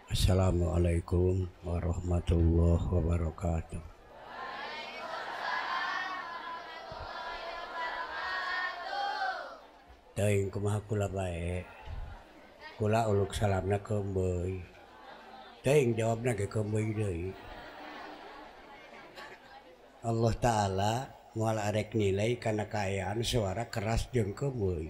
Assalamualaikum warahmatullahi wabarakatuh. Teuing kumaha kula bae. Kula uluk salamna keumbeui. Teuing jawabna ge keumbeui deui. Allah Ta'ala moal arek nilai kana kaayaan suara keras jeung keumbeui.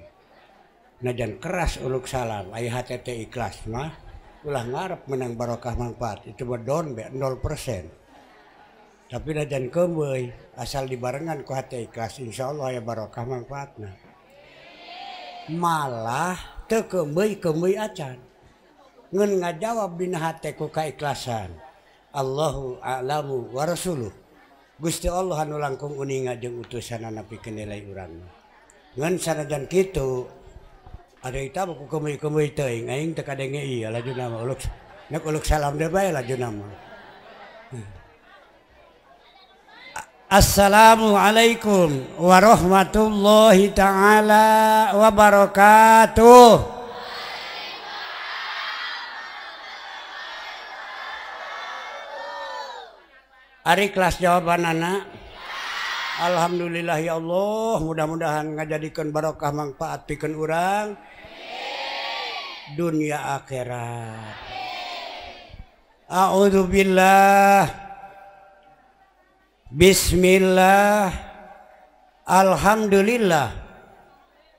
Najan keras uluk salam aya hate teh ikhlas mah ulah ngarep menang barokah manfaat itu mah down be 0%. Tapi najan keumbeui asal dibarengan ku hate ikhlas insyaallah aya barokah manfaatna. Malah teu keumbeui-keumbeui acan. Ngan ngajawab dina hate ku kaikhlasan. Allahu a'lamu wa rasuluh. Gusti Allah anu langkung uninga jeung utusanna pikeun nilai urang. Ngan sanajan kitu ada ita ku keumbeui-keumbeui teuing aing teu kadenge ieu lajuna mah uluk nek uluk salam deui bae lajuna mah. Assalamualaikum warahmatullahi taala wabarakatuh. Ari kelas jawaban anak. Alhamdulillah ya Allah, mudah-mudahan ngajadikeun barokah manfaat pikeun urang dunia akhirat. A'udzubillah. Bismillah. Alhamdulillah.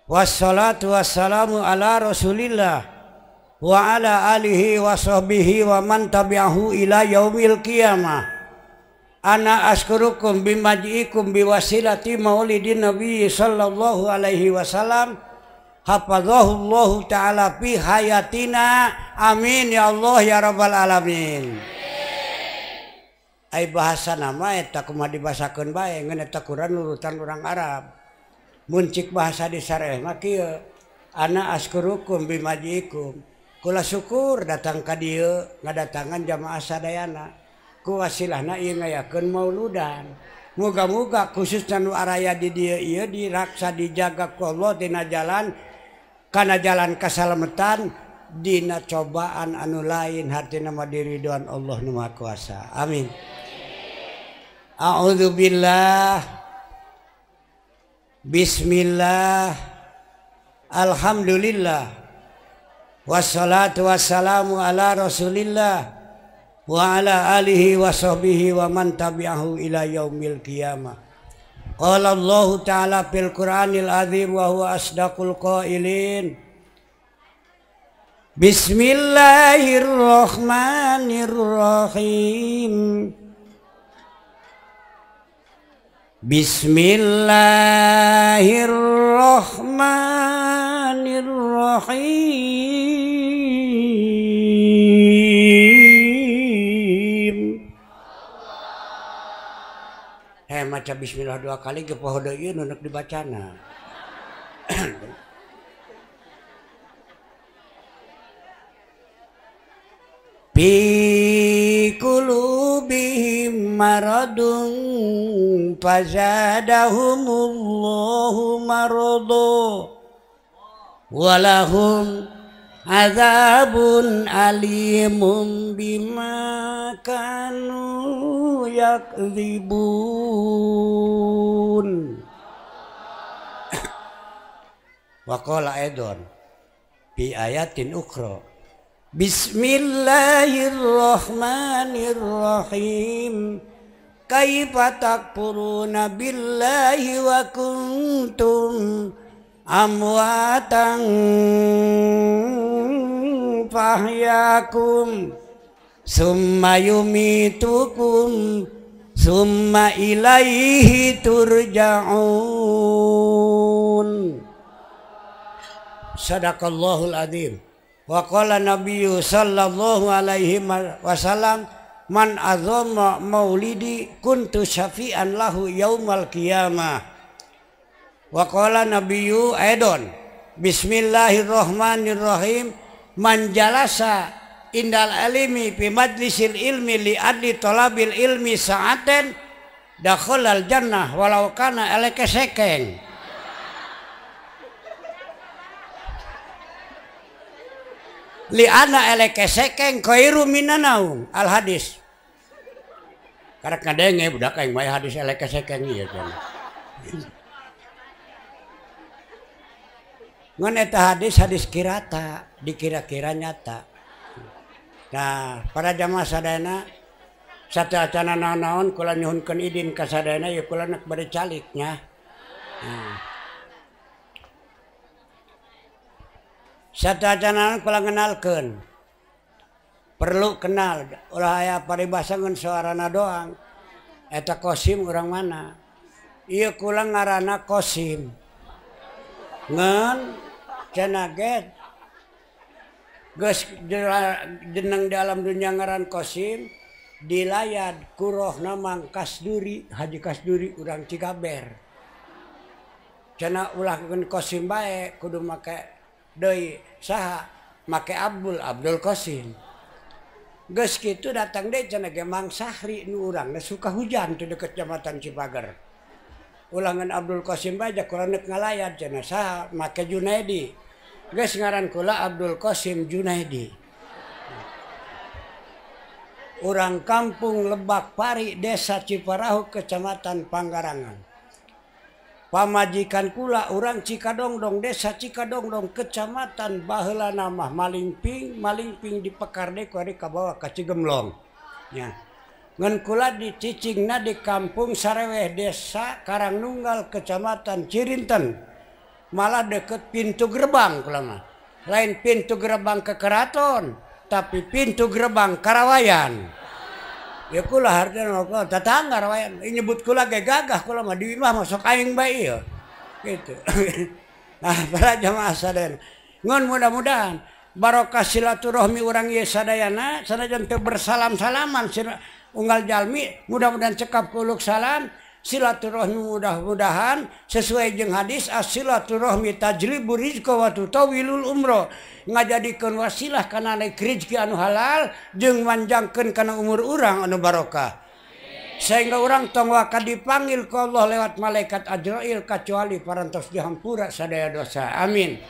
Wassalatu wassalamu ala Rasulillah wa ala alihi wa sahbihi wa man tabi'ahu ila yaumil qiyamah. Ana askurukum bimaj'ikum biwasilati maulidin Nabi sallallahu alaihi wasallam. Hafazahullahu ta'ala fi hayatina. Amin ya Allah ya rabbal alamin. Ai bahasa nama eta kumaha dibasakeun bae ngan eta Quran nurutan urang Arab. Mun cik bahasa di syareh mah kieu. Ana askurukum bimaj'ikum. Kula syukur datang ka dieu ngadatangan jamaah sadayana. Ku wasilahna ieu ngayakeun mauludan. Muga-muga khususna nu araya di dieu ieu diraksa dijaga ku Allah dina jalan kana jalan kasalametan dina cobaan anu lain hartina mah diridhoan Allah nu Maha Kuasa. Amin. A'udzubillah. Bismillah. Alhamdulillah. Wassalatu wassalamu ala Rasulillah wa ala alihi wa sahbihi wa man tabi'ahu ila yaumil qiyamah. Qala Allahu ta'ala fil Qur'anil azim wa huwa asdaqul qailin. Bismillahirrahmanirrahim. Bismillahirrahmanirrahim. Hei maca bismillah dua kali ge poho deui nu nek dibacana. Fi qulubihim maradun fazadahumullahu marada walahum azabun alimum bima kanu yakdzibun. Wa qala aidon bi ayatin ukhra. Bismillahirrahmanirrahim. Kaifa takfuruna billahi wa kuntum amwatan fahyakum summa yumitukum summa ilaihi turja'un. Sadaqallahul azim. Wa qala nabiyyu sallallahu alaihi wasallam man azama maulidi kuntu syafi'an lahu yaumal qiyamah. Wa qala nabiyyu aidon bismillahirrahmanirrahim man jalasa indal alimi fi majlisil ilmi li adli talabil ilmi sa'aten dakhalal jannah walau kana eleke sekeng. Li ana eleke sekeng khairu minanaum al hadis. Karek ngadenge budak aing mah hadis eleke sekeng ieu cenah. Ngan eta hadis hadis kirata, dikira-kira nyata. Nah, para jamaah sadayana sateuacanna naon-naon kula nyuhunkeun idin ka sadayana ieu kula nek bade calik nya. Nah. Sateuacanna kula ngenalkeun. Perlu kenal, ulah aya paribasa ngan suarana doang. Eta Kosim urang mana? Ieu kula ngaranna Kosim. Ngan cenah ge geus jeneng di alam dunia ngaran Kosim dilayad kurohna Mang Kasduri, Haji Kasduri urang Cigaber. Cenah ulah ngeun Kosim bae kudu make deui saha make Abdul, Abdul Kosim. Geus kitu datang deui cenah ge Mang Sahri nu urangna suka hujan teu deket Jambatan Cipager. Ulangan Abdul Kosim bae kurang nek ngalayat cenah saha make Junaidi. Geus ngaran kula Abdul Kosim Junaidi. Urang kampung Lebak Pari, Desa Ciparahu, Kecamatan Panggarangan. Pamajikan kula urang Cikadongdong, Desa Cikadongdong, Kecamatan baheula mah Malingping, Malingping di Pekar deui ku ari kabawa ka Cigemlong. Nya. Ngan kula dicicingna di kampung Sareweh, Desa Karangnunggal, Kecamatan Cirinten. Malah deket pintu gerbang kula mah. Lain pintu gerbang ke keraton, tapi pintu gerbang Karawayan. Ya kula hartana kula tetangga Rawayan, nyebut kula ge gagah kula mah di imah masuk aing bae ieu. Gitu. Nah, para jamaah sadayana. Ngan mudah-mudahan barokah silaturahmi urang ieu sadayana sanajan teu bersalam-salaman unggal jalmi mudah-mudahan cekap kuluk salam silaturahmi mudah-mudahan sesuai jeung hadis as-silaturahmi tajlibu rizqa wa tutawilul umro ngajadikeun wasilah kana naik rezeki anu halal jeung manjangkeun kana umur urang anu barokah sehingga urang tong waka dipanggil ku Allah lewat malaikat Azrail kecuali parantos dihampura sadaya dosa. Amin.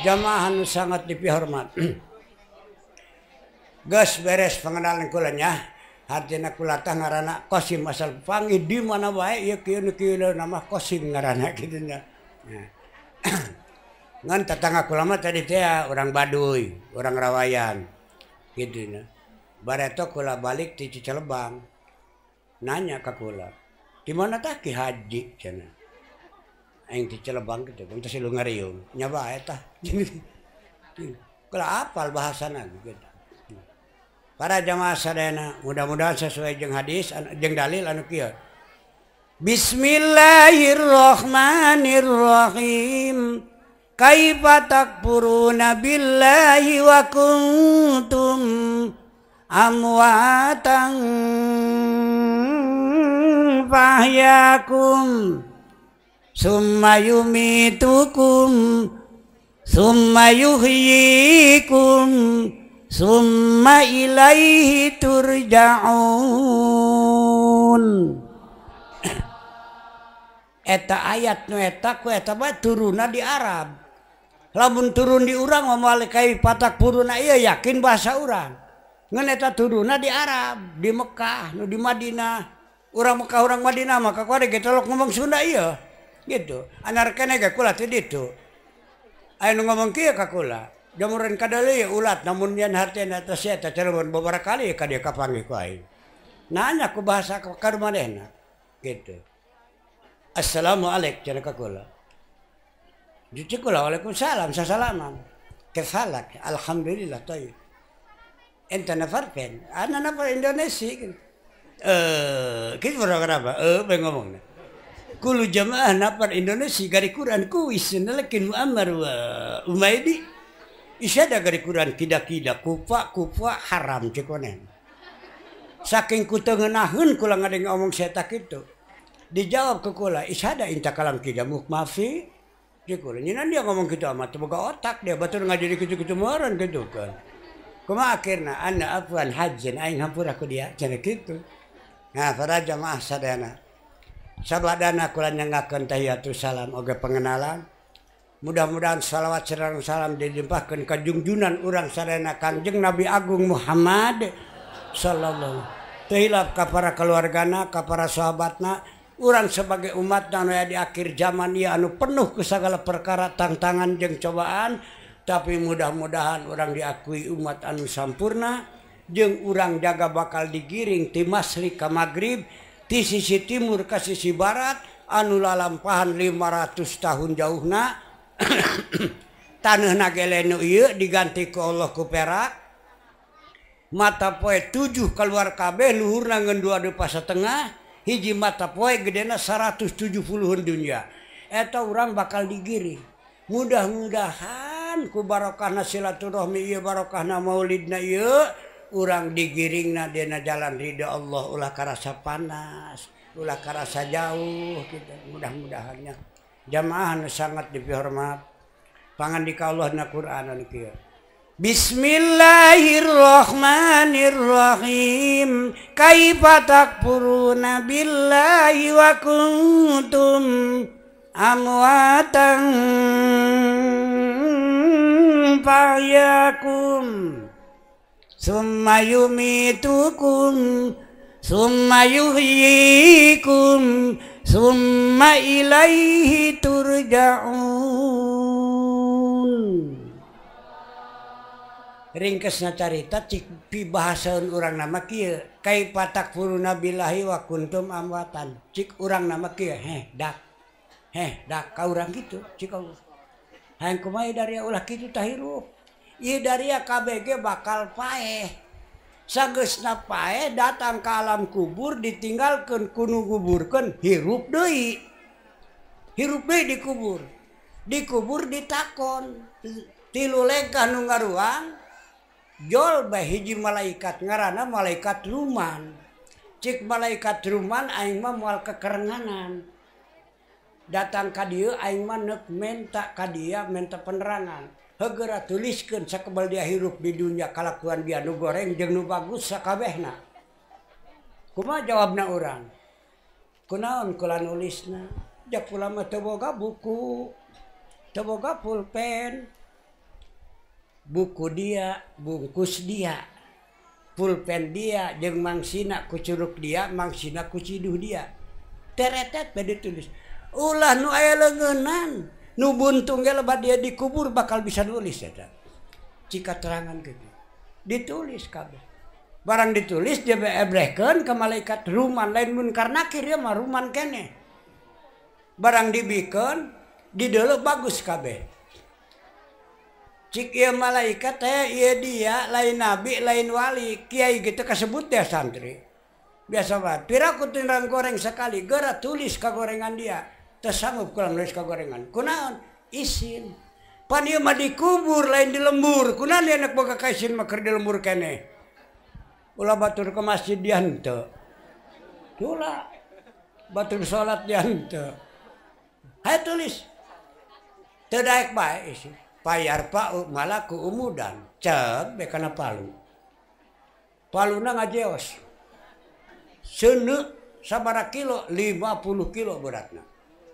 Jamaah anu sangat dipihormat. Geus beres pengenalan kula nya. Hartina kula tah ngaranna Kosim asal panggih di mana bae ieu kieu nu kieu nama Kosim ngaranna kitu nya. Ngan tetangga kula mah tadi teh urang Baduy, urang Rawayan kitu nya. Bareto kula balik ti Cicelebang. Nanya ka kula, "Di mana tah Ki Haji?" cenah. Aing ti Cicelebang kitu, teh silu ngariung. Nya bae tah. Kula apal bahasana gitu. Para jamaah sadayana mudah-mudahan sesuai jeung hadis jeung dalil anu kieu. Bismillahirrahmanirrahim. Kaifa takfuruna billahi wa kuntum amwatan fahyakum summa yumitukum summa yuhyikum summa ilaihi turja'un. Eta ayat nu eta ku eta bae turunna di Arab. Lamun turun di urang mah moal kai patak puruna ieu yakin bahasa urang. Ngan eta turunna di Arab, di Mekah, nu di Madinah. Urang Mekah urang Madinah mah kakuari ge tolok ngomong Sunda ieu. Gitu. Anar keneh ge kula teh ditu. Aya nu ngomong kieu ka kula. Jamuran kadali ulat namun yen hartena eta sia eta Cirebon beberapa kali ka dia kapanggih ku aing. Nanya ku bahasa ka manehna gitu. Assalamualaikum cenah ka kula. Juci kula waalaikumsalam sasalaman. Kefalak alhamdulillah thayyib. Ente nafar pen, ana nafar Indonesia. Kitu berapa? Bae ngomongna. Kulu jamaah nafar Indonesia gari Quran kuis lakin Muammar wa Umaidi. Isada gari Quran kida-kida kufa-kufa haram cekonen. Saking ku teu ngeunaheun kula ngadeng ngomong setak itu. Dijawab ke kula, isada inta kalam kida muk mafi. Cek kula, nyinan dia ngomong kitu amat teu boga otak dia batur ngajadi kitu-kitu meureun kitu kan. Kumaha akhirna anna afwan hajjin aing hampura ku dia cenah kitu. Nah, para jamaah sadayana. Sabadana kula nyangakeun tahiyatus salam oge pengenalan. Mudah-mudahan salawat sareng salam dilimpahkeun ka jungjunan urang sadayana Kangjeng Nabi Agung Muhammad sallallahu teu hilap ka para keluargana, ka para sahabatna. Urang sebagai umat anu aya di akhir zaman ieu anu penuh ku sagala perkara tantangan jeung cobaan, tapi mudah-mudahan urang diakui umat anu sampurna jeung urang jaga bakal digiring ti masyrik ka magrib, ti sisi timur ka sisi barat anu lalampahan 500 tahun jauhna. Taneuhna gelenu ieu diganti ku Allah ku perak. Mata poe 7 keluar kabeh, luhurna ngan 2 depa setengah, hiji mata poe gedena 170 dunya. Eta urang bakal digiring. Mudah-mudahan ku barokahna silaturahmi ieu, barokahna maulidna ieu, urang digiringna dina jalan ridha Allah, ulah karasa panas, ulah karasa jauh gitu. Mudah-mudahannya jamaah anu sangat dipihormat, pangandika Allah na Quran anu kieu. Bismillahirrahmanirrahim. Kaifa takfuruna billahi wa kuntum amwatan fahyakum summa yumitukum summa yuhyikum summa ilaihi turja'un. Ringkesna carita cik pibahasaeun urang nama kieu, kaifa takfuruna billahi wa kuntum amwatan. Cik urang nama kieu, heh dak ka urang kitu cik Allah. Hayang kumaha dari ulah kitu tah hirup. Ieu daria KBG bakal paeh. Sageusna paeh datang ke alam kubur ditinggalkeun ku nu nguburkeun hirup deui. Hirup deui dikubur. Dikubur ditakon. Tilu legah nu ngaruang jol bae hiji malaikat ngaranna malaikat Ruman. Cik malaikat Ruman aing mah moal kekerenganan. Datang ka dieu aing mah neuk menta ka dia menta penerangan. Hegeura tuliskeun sakebal dia hirup di dunia kalakuan dia nu goreng jeung nu bagus sakabehna. Kumaha jawabna urang? Kunaon kula nulisna? Ja kula mah teu boga buku, teu boga pulpen. Buku dia, bungkus dia, pulpen dia jeung mangsina ku curug dia, mangsina ku ciduh dia. Teretet bae ditulis. Ulah nu aya leungeunnan, nu buntung ge lebat dia dikubur bakal bisa nulis eta. Cik katerangan kitu. Ditulis kabeh. Barang ditulis dia ebrehkeun ka malaikat Ruman, lain munkar nakir ieu mah Ruman keneh. Barang dibikeun dideuleu bagus kabeh. Cik ieu malaikat teh ieu dia lain nabi lain wali, kiai gitu kasebut dia santri. Biasa bae. Piraku tinrang goreng sekali, geura tulis ka gorengan dia. Teu sanggup kula nulis ka gorengan. Kunaon? Isin. Pan ieu mah dikubur lain di lembur. Kunaon dia nek boga ka isin mah keur di lembur keneh. Ulah batur ke masjid dia henteu. Ulah batur salat dia henteu. Hayo tulis. Teu daek bae isin. Payar pak malaku umudan cek be kana palu. Paluna ngajeos. Seuneu sabaraha kilo? 50 kilo beratna.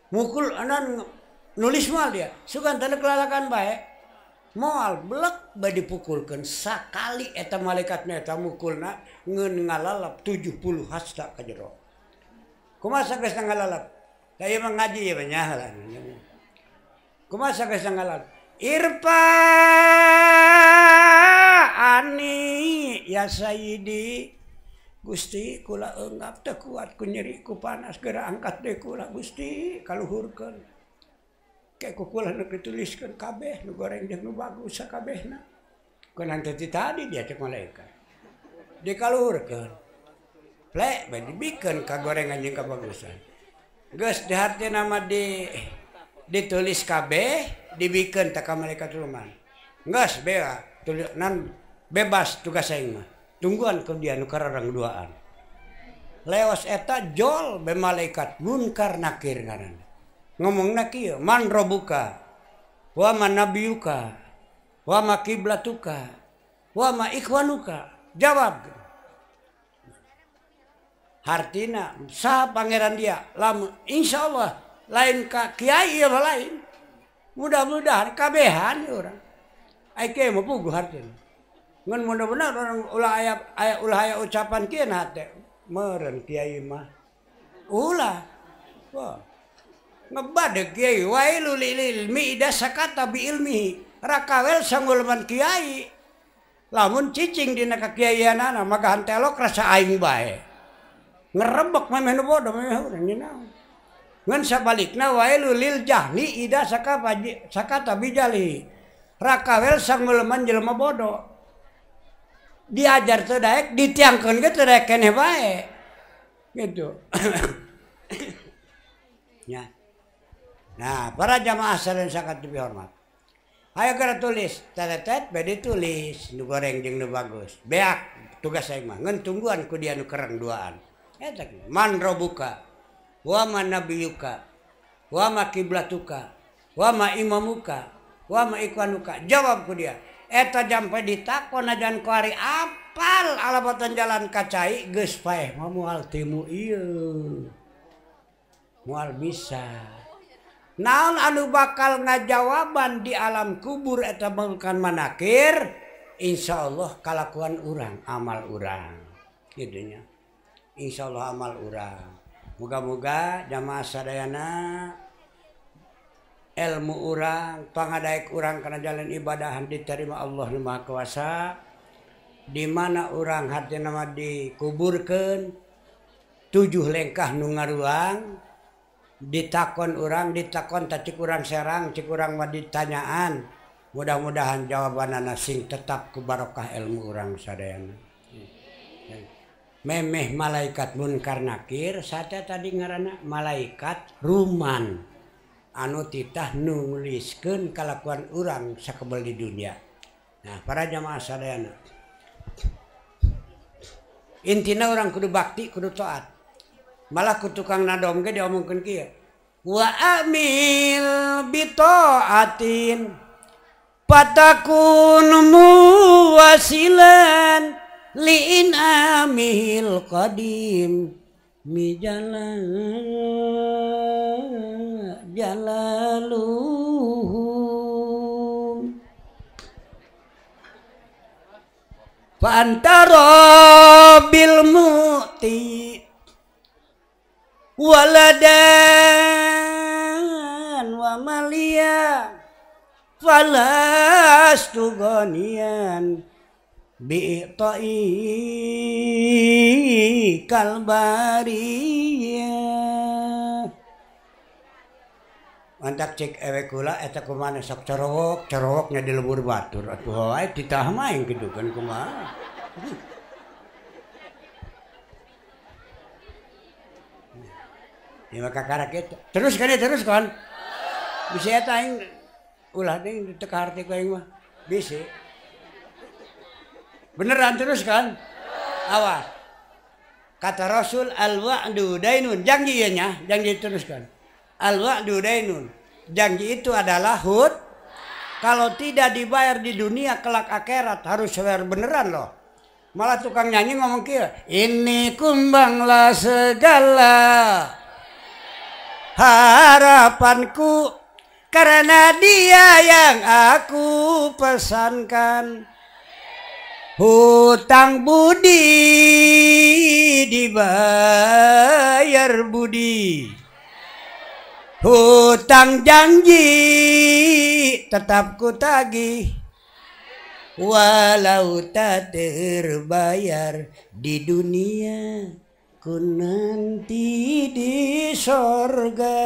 Mukul anan nulis moal dia. Sugan teu kelalakan bae. Moal blek bae dipukulkeun sakali eta malaikatna eta mukulna ngeun ngalalap 70 hasta ka jero. Kumaha sageus ngalalap? Da ieu mah ngaji ieu mah nyahalan. Kumaha sageus ngalalap? Irfa ani ya sayyidi. Gusti kula enggap teu kuat ku nyeri ku panas geura angkat deui kula Gusti kaluhurkeun. Ke ku kula nu dituliskeun kabeh nu goreng jeung nu bagus sakabehna. Kunaon teh tadi dia cek malaikat. Dikaluhurkeun. Plek bae dibikeun ka gorengan jeung kabagusan. Geus dihartina mah di ditulis kabeh dibikeun ta ka malaikat Ruman. Geus bea nan bebas tugas aing mah. Tungguan ke dia nu kararang duaan. Leos eta jol be malaikat munkar nakir ngaranna. Ngomongna kieu, man robuka wa man nabiyuka wa ma kiblatuka wa ma ikhwanuka. Jawab. Hartina saha pangeran dia? Lamun insyaallah lain ka kiai ieu lain. Mudah-mudahan kabehan urang. Ai kieu mah puguh hartina. Ngan mudah-mudahan orang ulah aya ucapan kieu na hate. Meureun kiai mah. Ulah. Wah. Ngebadeg kiai wailul lil ilmi idza sakata bi ilmihi. Rakawel sangulman kiai. Lamun cicing dina kakiaianana magahan telok rasa aing bae. Ngerebek memeh nu bodoh memeh urang nyaho. Ngan sabalikna wailul lil jahli idza sakata bi jahli. Rakawel sangulman jelema bodoh. Diajar teu daek, ditiangkeun ge teu daek keneh bae. Gitu. Ya. Nah, para jamaah sadaya sangat dihormat. Ayo geura tulis, tetetet bade ditulis, nu goreng jeung nu bagus. Beak tugas aing mah, ngan tungguan ku dia nu kereng duaan. Eta man robuka, wa man nabiyuka, wa ma kiblatuka, wa ma imamuka, wa ma ikwanuka. Jawab ku dia. Eta jampe ditakon ajan ku ari apal alabatan jalan kacai geus paeh mah moal timu ieu. Moal bisa. Naon anu bakal ngajawaban di alam kubur eta bukan manakir, insyaallah kalakuan urang, amal urang. Kitu nya. Insyaallah amal urang. Moga-moga jamaah sadayana ilmu urang, pangadaek urang kana jalan ibadahan diterima Allah Nu Maha Kuasa. Di mana urang hartina mah dikuburkeun 7 lengkah nu ngaruang, ditakon urang, ditakon ta cik urang serang, cik urang mah ditanyaan. Mudah-mudahan jawabanana sing tetap ku barokah ilmu urang sadayana. Memeh malaikat munkar nakir, sate tadi ngaranna malaikat ruman. Anu titah nuliskeun kalakuan urang sakebel di dunia. Nah, para jamaah sadayana. Intina urang kudu bakti, kudu taat. Malah ku tukang nadom ge diomongkeun kieu. Wa amil bi taatin patakun muwasilan liin amil qadim mijalan jalaluhu fa antara bil mu'ti waladan wa malia falastu ghaniyan bi'ta'i kalbariyah. Mantak cek ewe kula eta kumaha sok corowok, corowoknya di lembur batur atuh wae ditah main kitu kan kumaha. Ya maka karak eta. Terus kan terus kan. Bisa eta aing ulah deui teu kaharti ku aing mah. Bisi. Beneran terus kan? Awas. Kata Rasul al-wa'du dainun. Janji ya nya, janji teruskan. Al-wa'du dainun. Janji itu adalah hut. Kalau tidak dibayar di dunia kelak akhirat harus bayar beneran loh. Malah tukang nyanyi ngomong kieu, ini kumbanglah segala harapanku karena dia yang aku pesankan. Hutang budi dibayar budi, hutang janji tetap ku tagih, walau tak terbayar di dunia ku nanti di sorga.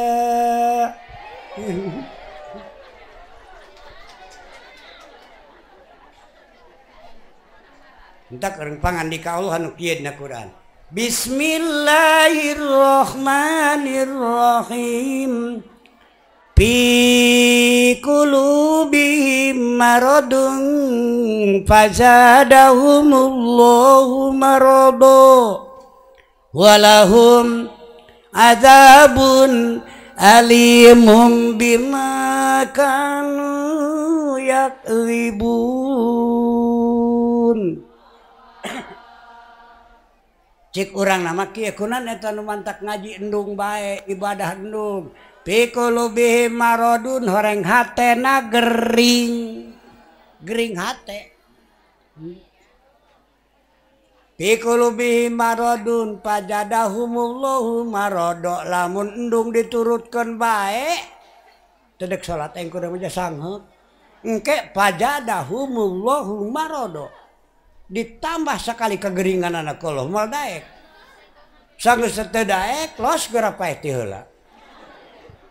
Entak orang pangandika Allah anu kieu dina Quran. Bismillahirrahmanirrahim. Fi qulubihim maradun fazadahumullahu marada walahum adzabun alimum bima kanu yakribun. Cik urang nama kieu kunan eta nu mantak ngaji endung bae ibadah endung. Piqulubihim maradun horeng hatena gering. Gering hate. Piqulubihim maradun pajadahumullahu marodo lamun endung diturutkeun bae teu dek salat aing kudu mah sangheuk. Engke pajadahumullahu marodo. Ditambah sekali kegeringan anak Allah mal daek. Sanggeus teu daek los geura paeh ti heula.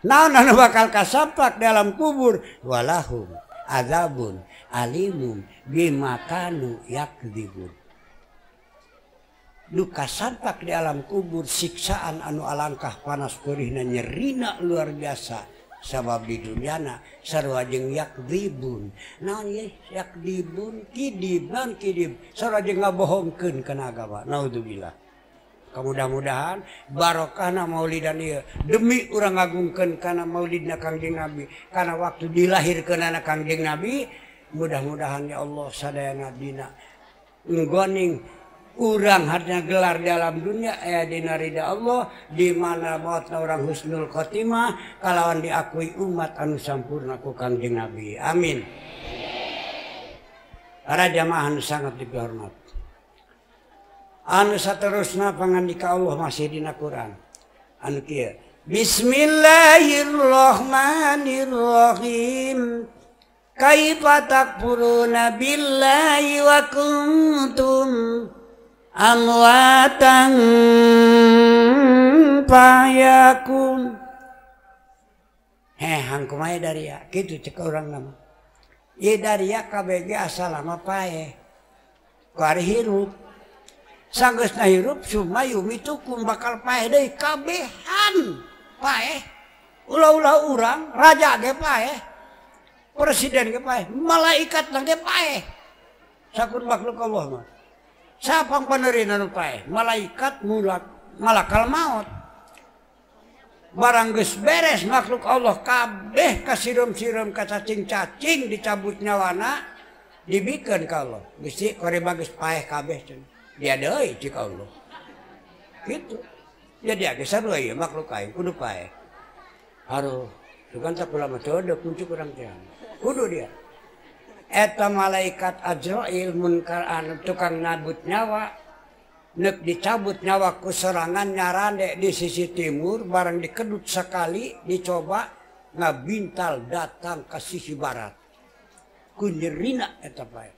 Naon anu bakal kasampak dalam kubur walahum azabun alimum bima kanu yakdzibun. Nu kasampak di alam kubur siksaan anu alangkah panas perihna nyerina luar biasa. Sabab di dunyana sarua jeung yakdzibun. Naon ye yakdzibun kidib naon kidib sarua jeung ngabohongkeun kana agama. Naudzubillah. Mudah-mudahan barokahna maulidan ieu demi urang ngagungkeun kana maulidna Kangjeng Nabi kana waktu dilahirkeunana Kangjeng Nabi mudah-mudahan ya Allah sadayana dina nggoning urang harnya gelar dalam dunia dina ridha Allah di mana mautna urang husnul khotimah kalawan diakui umat anu sampurna ku Kangjeng Nabi. Amin. Para jamaah anu sangat dihormat. Anu saterusna pangandika Allah masih dina Quran. Anu kieu. Bismillahirrahmanirrahim. Kaifa takfuruna billahi wa kuntum amwatan fahyakum. Heh hang kumaha daria kitu cek urang nama. Ieu daria KBG asal mah paeh. Ku ari hirup. Sanggeusna hirup sumayumitukum bakal paeh deui kabehan paeh. Ulah-ulah urang raja ge paeh. Presiden ge paeh, malaikat ge paeh. Sakur makhluk Allah mah. Sapang panerina nu paeh, malaikat mulak malakal maut. Barang geus beres makhluk Allah kabeh kasireum-sireum ka cacing-cacing dicabut nyawana dibikeun ka Allah. Gusti koreba geus paeh kabeh cenah. Dia deui cik Allah. Gitu. Jadi geus sarua ieu makhluk aing kudu paeh. Haruh sugan teh kula mah teu kunci urang teh. Kudu dia. Eta malaikat Azrail munkar anu tukang nabut nyawa nek dicabut nyawa ku serangan nyarande di sisi timur barang dikedut sekali dicoba ngabintal datang ke sisi barat. Ku nyerina eta paeh.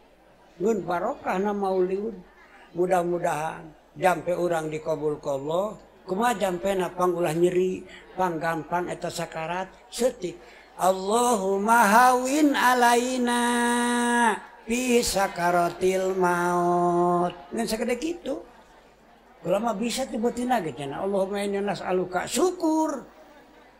Ngun barokahna maulid. Mudah-mudahan jampe urang dikabul ku Allah. Kumaha jampena pang ulah nyeri, pang gampang eta sakarat setik. Allahumma hawin alaina fi sakaratil maut. Ngan sagede kitu. Kula mah bisa tiba-tiba ge cenah Allahumma inna nas'aluka syukur.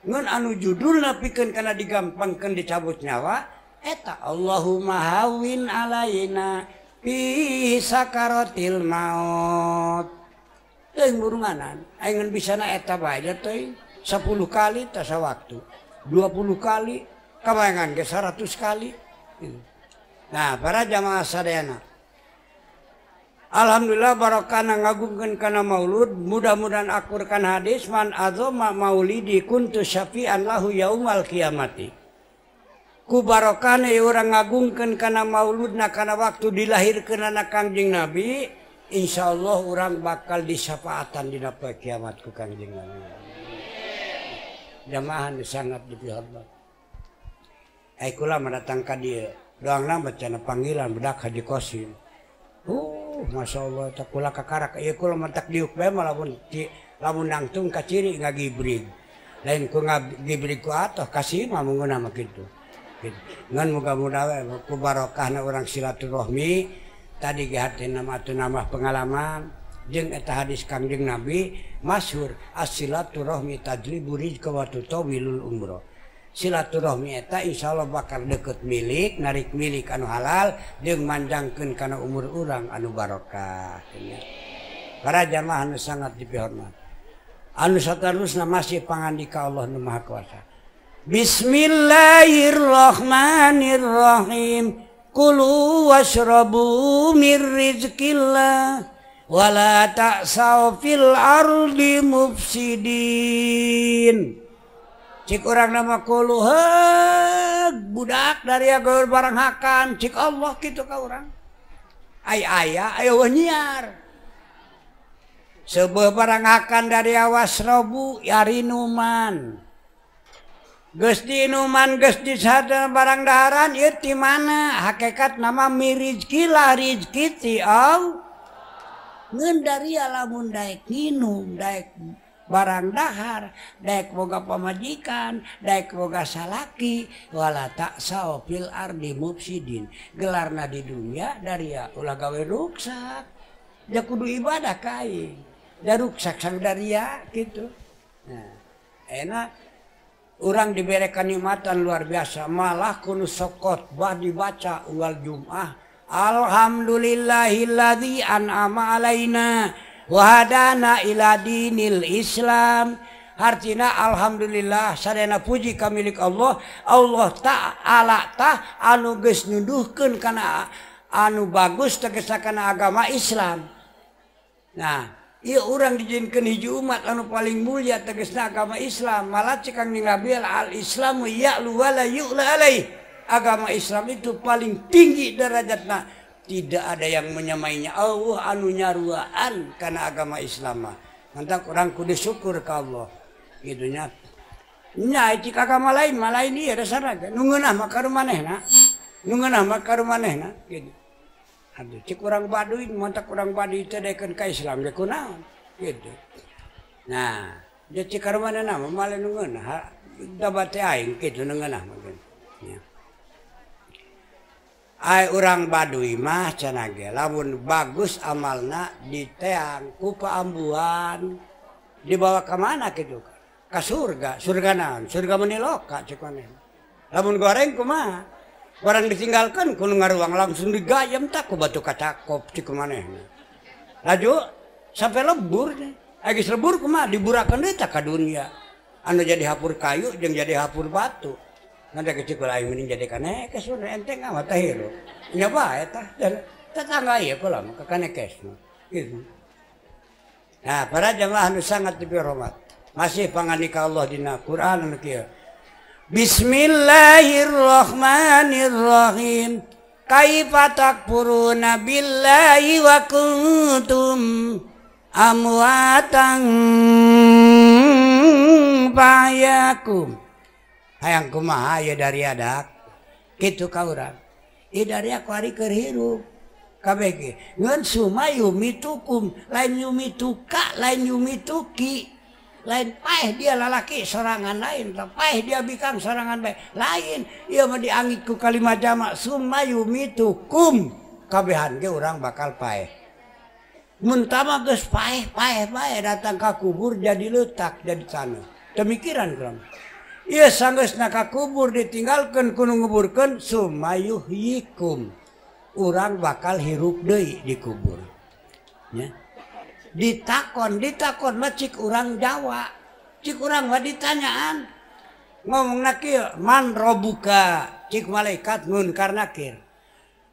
Ngan anu judulna pikeun kana digampangkeun dicabut nyawa eta Allahumma hawin alaina fi sakaratil maut. Teuing burunganan aing ngan bisana eta bae teuing 10 kali teh sawaktu. 20 kali, kabayangan ke 100 kali. Nah, para jamaah sadayana. Alhamdulillah barokahna ngagungkeun kana maulud, mudah-mudahan akurkan hadis man azama maulidi kuntu syafi'an lahu yaumal kiamati. Ku barokahna urang ngagungkeun kana mauludna kana waktu dilahirkeunana Kangjeng Nabi, insyaallah urang bakal disyafaatan dina poe kiamat ku Kangjeng Nabi. Jamaah sangat dihormat. Ai kula mendatang ka dieu, doangna bacana panggilan bedak Haji Kosim. Masya Allah teh kula kakarak ieu kula mentak diuk bae mah lamun lamun nangtung ka ciri ngagibrig. Lain ku ngagibrig ku atoh kasih mah mungeuna mah kitu. Ngan muga-muga we ku barokahna urang silaturahmi tadi ge hartina mah atuh nambah pengalaman jeung eta hadis Kangjeng Nabi masyhur as-silaturahmi tajlibu rizqa wa tutawilul umroh. Silaturahmi eta insyaallah bakal deket milik, narik milik anu halal jeung manjangkeun kana umur urang anu barokah. Para jamaah anu sangat dipihormat. Anu saterusna masih pangandika Allah nu Maha Kuasa. Bismillahirrahmanirrahim. Kulu washrabu mir rizqillah Wala ta'saw fil ardi mufsidin. Cik urang nama kulu heug budak dari gawe barang hakan cik Allah kitu ka urang. Ai aya aya nyiar. Sebuah barang hakan dari awas robu yarinuman. Geus diinuman geus disada barang daharan ieu ti mana? Hakikat nama mirizkilah rizki ti Allah. Ngeun daria lamun daek nginum daek barang dahar daek boga pamajikan daek boga salaki wala ta'saw fil ardi mufsidin gelarna di dunia daria ulah gawe ruksak da kudu ibadah ka aing da ruksak sang daria kitu. Nah enak urang dibere kanikmatan luar biasa malah kudu sok khotbah dibaca unggal Jumat alhamdulillahilladzi an'ama alaina wa hadana ila dinil Islam. Artina alhamdulillah sadayana puji ka milik Allah. Allah ta'ala tah anu geus nuduhkeun kana anu bagus tegasna kana agama Islam. Nah, ieu urang dijieunkeun hiji umat anu paling mulia tegasna agama Islam. Malah cek Kangjeng Nabi al Islamu ya'lu wa la yu'la alaih. Agama Islam itu paling tinggi derajatna, tidak ada yang menyamainya. Allah anu nyaruaan karena agama Islam mah. Mantap orang kudu syukur ka Allah. Gitu nya. Nya cik agama lain mah lain ieu dasarna ge. Nu ngeunah mah ka manehna. Nu ngeunah mah ka manehna gitu. Aduh cik urang Baduy mantak urang Baduy teh daekeun ka Islam ge kunaon gitu. Nah, dia cik ka manehna mah mah nu ngeunah. Da bate aing kitu nu ngeunah mah. Nya. Ai urang Baduy mah cenah ge lamun bagus amalna diteang ku paambuhan dibawa ka mana kitu ka surga. Surga naon? Surga meniloka cek maneh. Lamun goreng kumaha? Barang ditinggalkeun ku nu ngaruang langsung digayem tah ku batu kacakop cek maneh. Laju sampai lebur teh. Ai geus lebur kumaha diburakeun deui tah ka dunia. Anu jadi hapur kayu jeung jadi hapur batu. Nanti kecil kalau aing mending jadi kanekes udah enteng amat tah hirup. Nya bae tah tetangga ieu kula mah ka kanekes mah. Gitu. Nah, para jamaah anu sangat dihormat. Masih pangandika Allah dina Quran anu kieu. Bismillahirrahmanirrahim. Kaifa takfuruna billahi wa kuntum amwatan fahyakum. Hayang kumaha ieu dari adak kitu ka urang. Ieu dari aku ari keur hirup. Kabeh ge ngeun sumayumitukum lain yumituka lain yumituki. Lain paeh dia lalaki sorangan lain, paeh dia bikang sorangan bae. Lain ieu mah diangit ku kalimat jamak sumayumitukum. Kabehan ge urang bakal paeh. Mun tama geus paeh paeh paeh datang ka kubur jadi letak jadi tanah. Demikian urang. Ieu sanggeusna ka kubur ditinggalkeun ku nu nguburkeun sumayuhyikum. Urang bakal hirup deui di kubur. Nya. Ditakon, ditakon mah cik urang Jawa. Cik urang mah ditanyaan. Ngomongna kieu, man robuka, cik malaikat munkar nakir.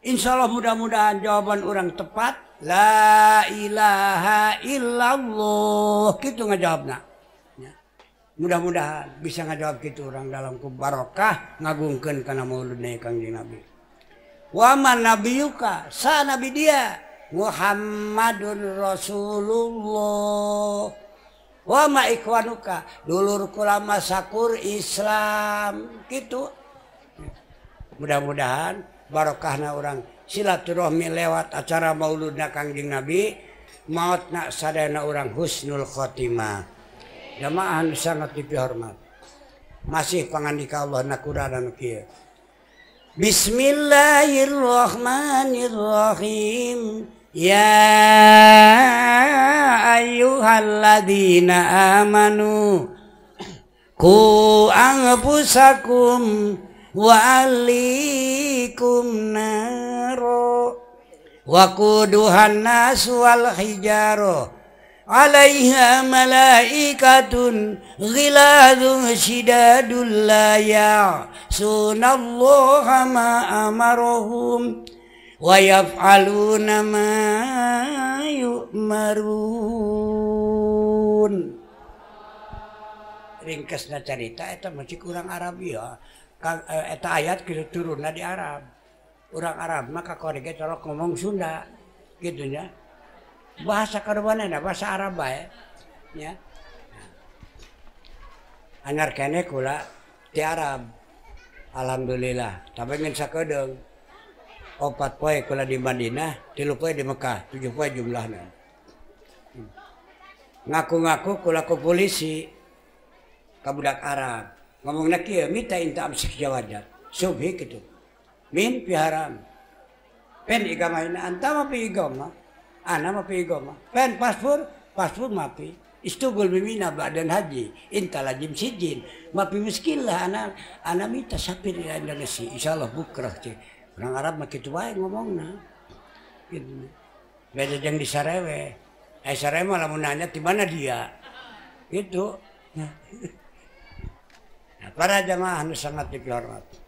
Insyaallah mudah-mudahan jawaban urang tepat. La ilaha illallah. Kitu ngajawabna. Mudah-mudahan bisa ngajawab gitu orang dalam kubarokah ngagungkeun kana mauludna Kangjeng Nabi. Wa man nabiyuka sa nabi dia Muhammadun Rasulullah. Wa ma ikhwanuka dulur kula sakur Islam gitu. Mudah-mudahan barokahna orang silaturahmi lewat acara mauludna Kangjeng Nabi mautna sadayana orang husnul khotimah. Jamaah anu sangat dihormat. Masih pangandika Allah na Quran anu kieu. Bismillahirrahmanirrahim. Ya ayyuhalladzina amanu qu anfusakum wa ahlikum naro wa quduhan nas wal hijaro alaiha malaikatun ghiladun shidadun la ya'sunallaha ma amarahum wa yaf'aluna ma yu'marun. tu'marun. Ringkasna carita eta masih kurang Arab ya. Eta ayat kitu turunna di Arab. Urang Arab mah kakorege colok ngomong Sunda gitu nya. Bahasa karumanana bahasa Arab bae nya. Anyar keneh kula ti Arab. Alhamdulillah. Tapi ngan sakedeung. 4 poe kula di Madinah, 3 poe di Mekah, 7 poe jumlahna. Ngaku-ngaku kula ku polisi ka budak Arab. Ngomongna kieu, mita inta amsik jawajat. Subhi kitu. Min piharam. Pen igama ina anta ma pi igama. Ana ma pi igama. Pen paspor, paspor mapi. Istugul bimina ba'dan haji. Inta lajim sijin. Mapi miskin lah ana ana mita sapir ila Indonesia. Insyaallah bukrah cek. Orang Arab mah kitu wae ngomongna. Gitu. Beda jeung di Sarewe. Sarewe mah lamun nanya di mana dia. Gitu. Nah, para jamaah anu sangat dihormati.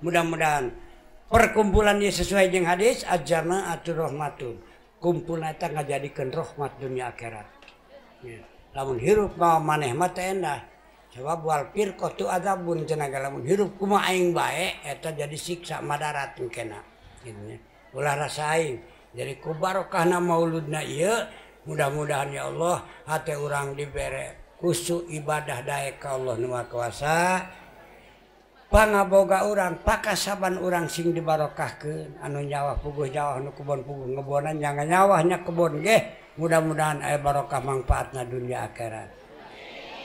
Mudah-mudahan perkumpulan ini sesuai dengan hadis al-jama'atu rahmatun. Kumpul eta ngajadikeun rahmat dunia akhirat. Ya. Lamun hirup mawa maneh mah teh endah. Sebab wal firqatu adzabun cenah lamun hirup kumaha aing bae eta jadi siksa madarat engkena. Gitu nya. Ulah rasa aing. Jadi ku barokahna mauludna ieu mudah-mudahan ya Allah hate urang dibere khusyuk ibadah daek ka Allah nu Maha Kuasa. Pangaboga urang, pakasaban urang sing dibarokahkeun anu nyawah puguh nyawah nu kebon puguh ngebonan jangan nyawahnya kebon ge mudah-mudahan aya barokah mangfaatna dunia akhirat.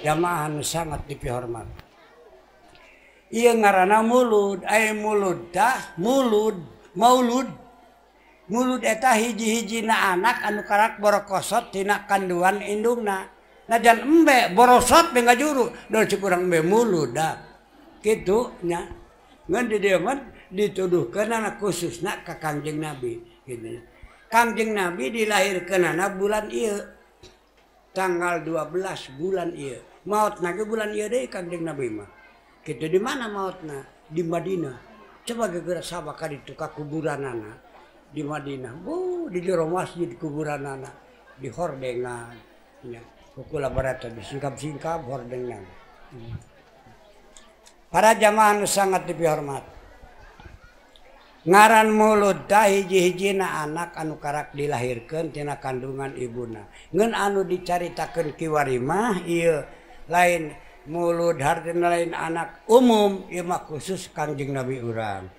Jamaah anu sangat dipihormat. Ieu ngaranna mulud, aya mulud tah mulud, maulud. Mulud eta hiji-hijina anak anu karak borokosot tina kanduan indungna. Najan embe borosot be ngajuru, da cek urang embe mulud dah. Kitu nya ngan di dieu mah dituduhkeun khususna ka Kangjeng Nabi gitu. Kangjeng Nabi dilahirkeunana bulan ieu tanggal 12 bulan ieu. Maotna ge bulan ieu deui Kangjeng Nabi mah. Kitu di mana maotna? Di Madinah. Coba geura sabah ka ditu ka kuburanana di Madinah. Bu, di jero masjid kuburanana di hordengan nya. Kukula barata disingkap-singkap hordengan. Para jamaah sangat dihormat. Ngaran mulud tah hiji-hijina anak anu karak dilahirkeun tina kandungan ibuna. Ngan anu dicaritakeun kiwari mah ieu lain mulud hartina lain anak umum ieu mah khusus Kangjeng Nabi urang.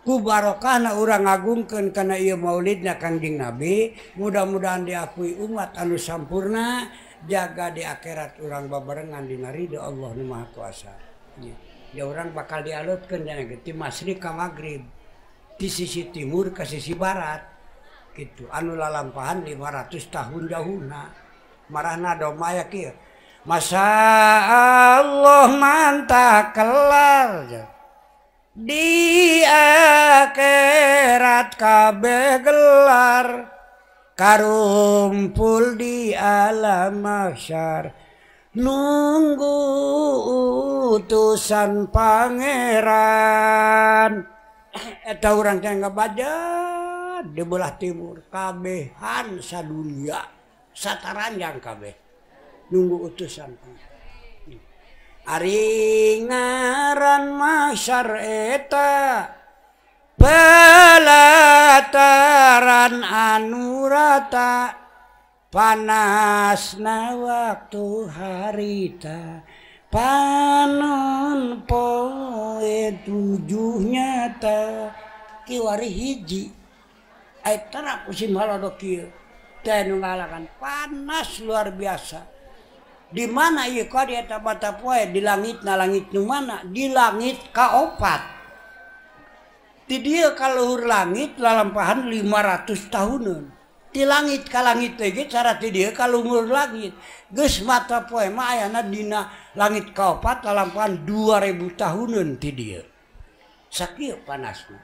Ku barokahna urang ngagungkeun kana ieu maulidna Kangjeng Nabi, mudah-mudahan diakui umat anu sampurna, jaga di akhirat urang babarengan dina ridho Allah nu Maha Kuasa. Ya orang bakal dialutkeun cenah ti masyrik ka magrib, di sisi timur ke sisi barat gitu. Anu lalampahan 500 tahun jauhna. Marahna doma aya kieu. Masa Allah mantah kelar di akhirat kabeh gelar karumpul di alam mahsyar nunggu utusan pangeran. Eta urang teh ngabaja di belah timur kabehan sadunia sataranjang kabeh nunggu utusan pangeran. Ari ngaran mahsyar eta pelataran anu rata panasna waktu harita panon poe tujuh nyata kiwari hiji ai terap musim halodo kieu teh nu ngalakan panas luar biasa. Di mana ieu ka di eta mata poe di langit na langit nu mana di langit kaopat ti dieu ka luhur langit lalampahan 500 tahuneun. Di langit ka langit teh ge cara ti dieu ka luhur langit geus mata poe mah ayana dina langit kaopat lalampahan 2000 tahuneun ti dieu. Sakieu panasna.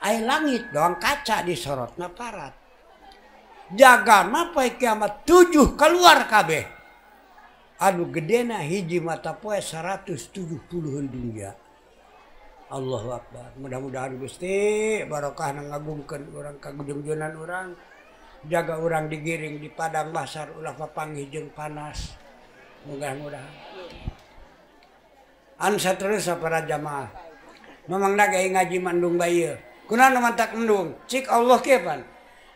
Aya langit doang kaca disorotna parat. Jagana poe kiamat 7 keluar kabeh. Anu gedena hiji mata poe 170 dunia. Allahu Akbar. Mudah-mudahan Gusti barokahna ngagungkeun urang kagujungjunan urang. Jaga urang digiring di padang mahsyar ulah papanggih jeung panas. Mudah-mudahan. Anu saterusna para jamaah. Mamang naga ngaji mandung bae ieu. Kunaon nu mantak endung? Cik Allah kieu pan.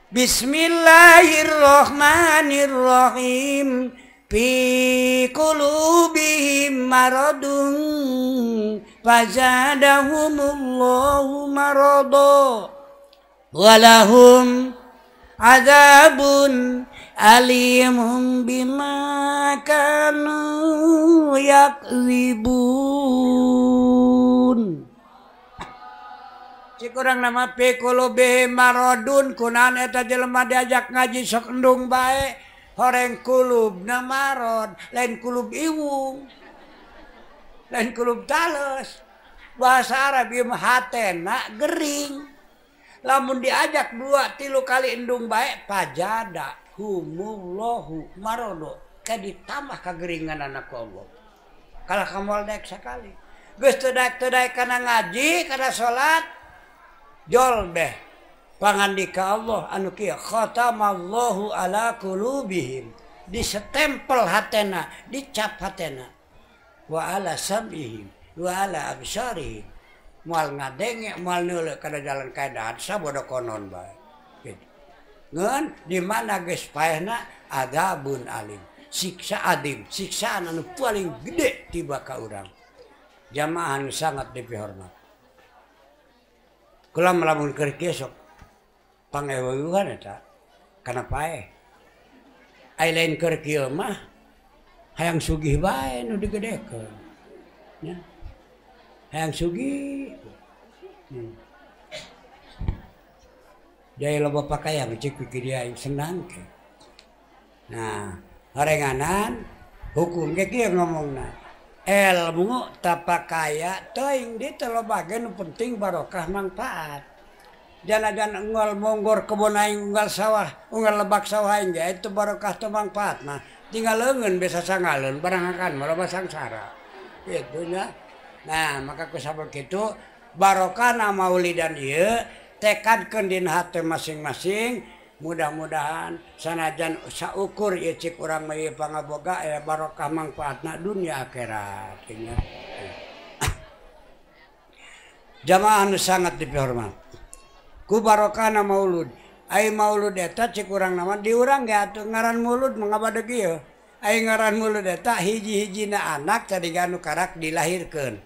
Bismillahirrahmanirrahim. Fi qulubihim maradun fazadahumullahu marada walahum adzabun alimun bima kanu yakzibun. Cik urang nama fi qulubihim maradun kunaon eta jelema diajak ngaji sok endung bae. Horeng kulubna marod, lain kulub iwung, lain kulub tales. Bahasa Arab ieu mah hatena gering. Lamun diajak 2-3 kali endung bae pajada humullahu marodo, ka ditambah kageringan anak Allah. Kalah kamoal daek sakali. Geus teu daek kana ngaji, kana salat, jol beh. Pangandika Allah anu kieu khatamallahu ala qulubihim, disetempel hatena, dicap hatena, wa ala sam'ihim wa ala absarihim, moal ngadenge moal neuleuh kana jalan kaedah sabodo konon bae gitu. Ngeun di mana geus paehna adzabun alim, siksa adim, siksaan anu paling gede tiba ka urang. Jamaah anu sangat dipihormat. Kula lamun keur kieu sok pangeweuhan eta kana paeh. Ai lain keur kieu mah hayang sugih bae nu digedekeun. Nya. Hayang sugih. Jaya loba pakaian cik pikir aing senang ke. Nah, horenganan hukum ge kieu ngomongna. Ilmu tapakaya teuing di teu loba ge nu penting barokah manfaat. Janajan unggal monggor kebon aing unggal sawah, unggal lebak sawah aing ge itu barokah teu manfaat mah. Tinggal leungeun bisa sangaleun barang akan mah sangsara. Kitu nya. Nah, maka ku sabab kitu barokahna maulidan ieu tekadkeun dina hate masing-masing, mudah-mudahan sanajan saukur ieu cik urang mah ieu pangaboga aya barokah manfaatna dunia akhirat nya. Jamaah anu sangat dipihormat. Ku barokahna maulud. Ai maulud eta cik urang nama di urang ge atuh ngaran mulud mangabadeg ieu. Ai ngaran mulud eta hiji-hijina anak tadi anu karak dilahirkeun.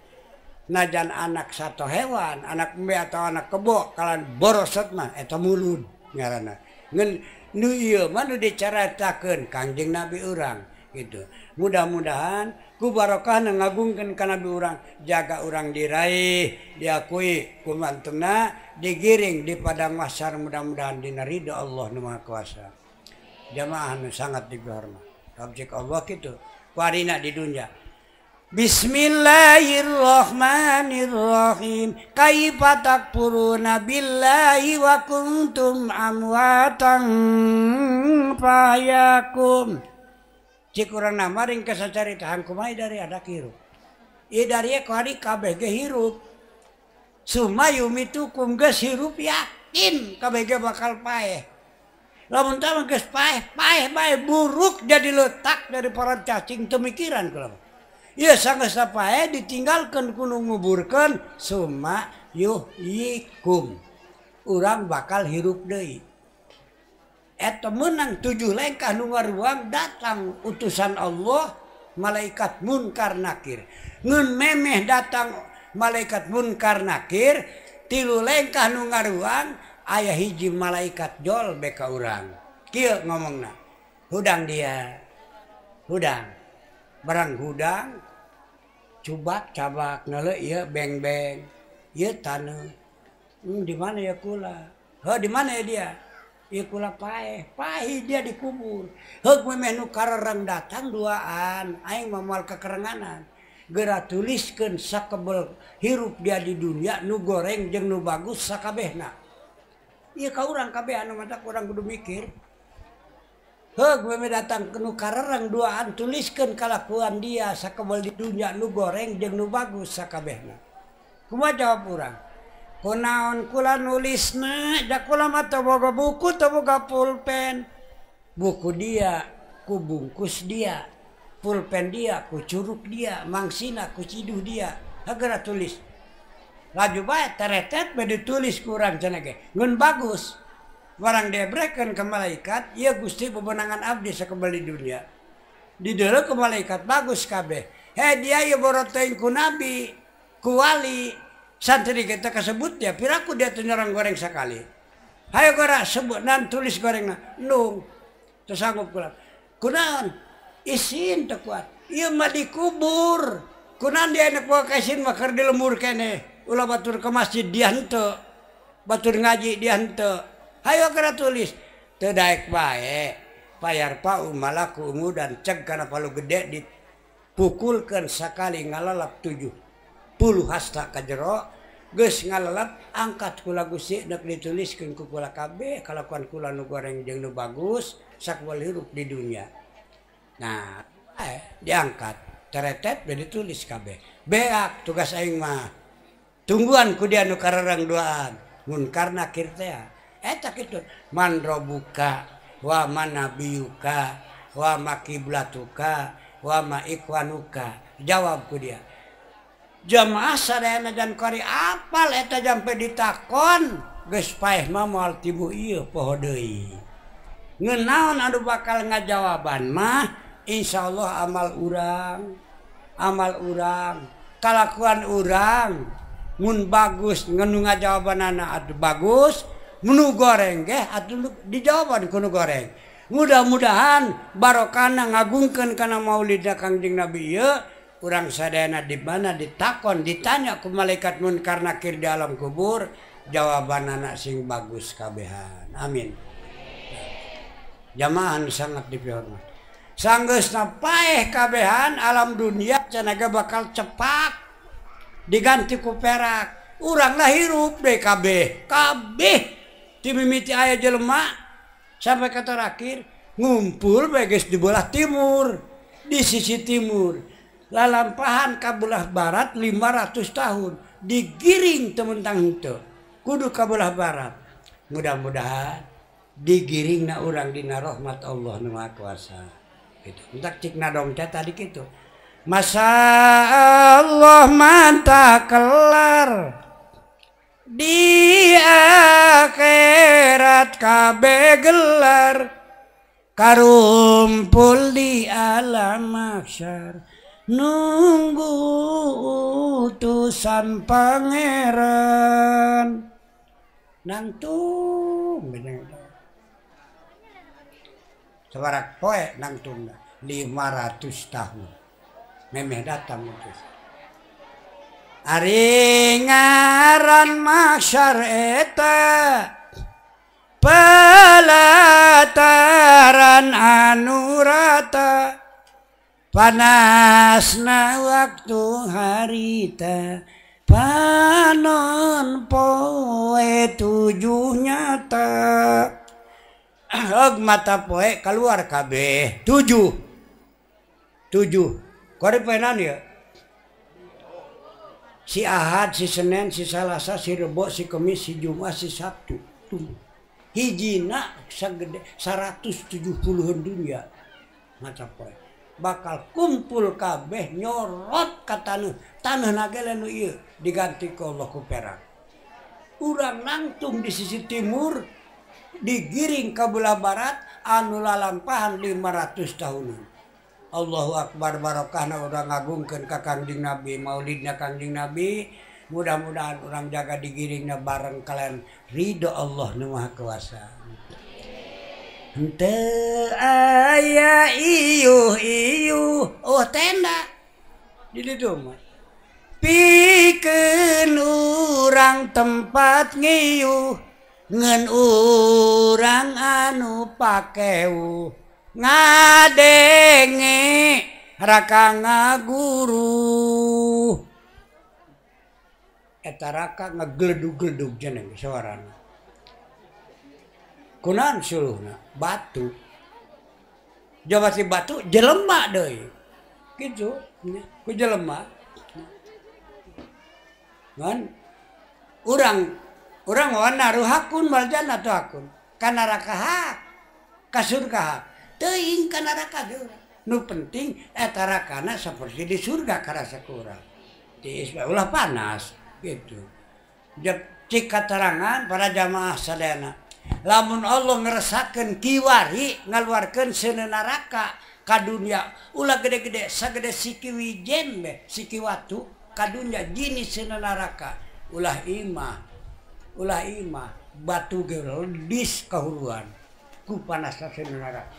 Najan anak satu hewan, anak embe atau anak kebo kalan borosot mah eta mulud ngaranna. Ngan nu ieu mah nu dicaritakeun Kangjeng Nabi urang gitu. Mudah-mudahan ku barokahna ngagungkeun ka Nabi urang, jaga urang diraih, diakui ku mantena, digiring di padang mahsyar mudah-mudahan dina ridho Allah nu Maha Kuasa. Jamaah nu sangat dihormat. Cik Allah kitu, kuarina di dunia. Bismillahirrahmanirrahim. Kaifa takfuruna billahi wa kuntum amwatan fayakum. Cik urang nama ring kasacaritahan kumaha dari ada hirup. Ieu dari kuari kabeh ge hirup. Sumayumitukum geus hirup yakin kabeh ge bakal paeh. Lamun tah mah geus paeh, paeh bae buruk jadi letak dari para cacing teu mikiran kula. Ieu sanggeus paeh ditinggalkeun ku nu nguburkeun summa yuhyikum. Urang bakal hirup deui. Eta menang 7 lengkah nu ngaruang datang utusan Allah malaikat munkar nakir. Ngeun memeh datang malaikat munkar nakir 3 lengkah nu ngaruang aya hiji malaikat jol beka urang. Kieu ngomongna. Hudang dia. Hudang. Barang hudang cubak cabak neuleuh ieu beng-beng. Ieu taneuh. Di mana ya kula? Heuh di mana ya dia? Ieu kula paeh, paeh dia dikubur. Heug memeh nu karereng datang duaan, aing mah moal kekerenganan. Geura tuliskeun sakebel hirup dia di dunia nu goreng jeung nu bagus sakabehna. Ieu ka urang kabeh anu matak urang kudu mikir. Heug memeh datang nu karereng duaan tuliskeun kalakuan dia sakebel di dunia nu goreng jeung nu bagus sakabehna. Kumaha jawab urang? Kunaon kula nulisna da kula mah teu boga buku teu boga pulpen. Buku dia ku bungkus dia, pulpen dia ku curuk dia, mangsina ku ciduh dia. Hagera tulis. Laju bae teretet bae ditulis ku urang cenah ge. Ngeun bagus. Barang dibrekeun ke malaikat, ieu Gusti bebenangan abdi sakebeli dunia. Dideuleu ke malaikat bagus kabeh. He dia ieu boro teuing ku nabi, ku wali. Santri kita kasebut dia, piraku dia teu nyerang goreng sakali. Hayo gora sebut nan tulis gorengna. Nung teu sanggup kula. Kunaon? Isin teu kuat. Ieu mah dikubur. Kunaon dia enak bawa ka isin mah keur di lembur keneh. Ulah batur ke masjid dia henteu. Batur ngaji dia henteu. Hayo gera tulis. Teu daek bae. Payar pau malaku umudan ceg kana palu gede dipukulkeun sakali ngalalap 70 hasta ka jero geus ngalalap angkat kula Gusti nek dituliskeun ku kula kabeh kalakuan kula nu goreng jeung nu bagus sakwal hirup di dunia. Nah, diangkat teretet bae ditulis kabeh. Beak tugas aing mah. Tungguan ku dia nu kararang duaan mun karna kir teh eta kitu man robuka wa manabiyuka wa makiblatuka wa ma ikwanuka. Jawab ku dia. Jamaah sadayana dan kori apal eta jampe ditakon geus paeh mah moal tibu ieu poho deui. Ngeunaon anu bakal ngajawaban mah insyaallah amal urang, kalakuan urang mun bagus ngenu ngajawabanana atuh bagus, menu goreng ge atuh dijawaban ku nu goreng. Mudah-mudahan barokana ngagungkeun kana maulidna Kangjeng Nabi ieu urang sadayana di mana ditakon ditanya ku malaikat munkar nakir di alam kubur jawaban anak sing bagus kabehan. Amin. Jamaah sangat dipihormat. Sanggeusna paeh kabehan alam dunia cenah bakal cepak diganti ku perak. Urang lah hirup deh kabeh. Kabeh ti mimiti aya jelema sampai ke terakhir ngumpul bae geus di belah timur, di sisi timur. Lalampahan ka belah barat 500 tahun digiring tementang henteu kudu ka belah barat. Mudah-mudahan digiringna urang dina rahmat Allah nu Maha Kuasa. Gitu. Entak cik nadom teh tadi kitu. Masa Allah mantah kelar di akhirat kabeh gelar karumpul di alam mahsyar nunggu utusan pangeran nangtung sebarak poe nangtung 500 tahun memeh datang utus. Ari ngaran mahsyar eta pelataran anu rata panasna waktu harita panon poe tujuh nyata. Mata poe keluar kabeh tujuh tujuh kore poenan ya si Ahad, si Senin, si Salasa, si Rebo, si Kemis, si Jumat, si Sabtu. Hijina sagede 170 dunia mata poe bakal kumpul kabeh nyorot ka taneuh taneuh nage nu ieu diganti ku Allah ku perak. Urang nangtung di sisi timur digiring ke belah barat anu lalampahan 500 tahunan. Allahu akbar barokahna urang ngagungkeun ka Kangjeng Nabi, maulidna Kangjeng Nabi. Mudah-mudahan urang jaga digiringna bareng kalian ridho Allah nu Maha Kuasa. Henteu aya iuh-iuh oh tenda di ditu mah pikeun urang tempat ngiyuh ngan urang anu pakeu ngadenge raka ngaguru. Eta raka ngagledug-gledug jeneng suarana. Kunaon suluhna? Batu. Jawa si batu jelema deui. Kitu ku jelema. Ngan Urang urang wa naru hakun wal jannatu hakun. Ka neraka hak, ka surga hak. Teuing ka neraka ge urang. Nu penting eta rakana seperti di surga karasa ku urang. Tiis bae ulah panas gitu. Cik katerangan para jamaah sadayana. Lamun Allah ngeresakeun kiwari ngaluarkeun seuneu neraka ka dunia ulah gede-gede sagede siki wijen be siki watu ka dunia jenis seuneu neraka ulah imah batu ge ledis kahuruan ku panasna seuneu neraka.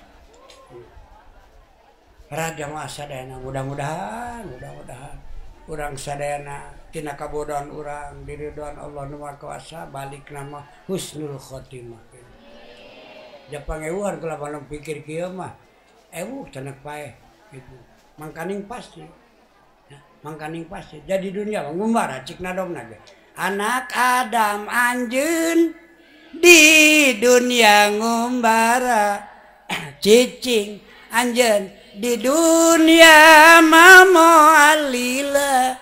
Para jamaah sadayana mudah-mudahan urang sadayana tina kabodohan urang diridhoan Allah nu Maha Kuasa balik nama husnul khotimah. Japangewuhan kula balong pikir kieu mah ewuh cenah paeh gitu. Mangkaning pasti. Nah, mangkaning pasti. Jadi dunia ngumbara cik nadomna ge. Anak Adam anjeun di dunia ngumbara cicing anjeun di dunia mamoalila.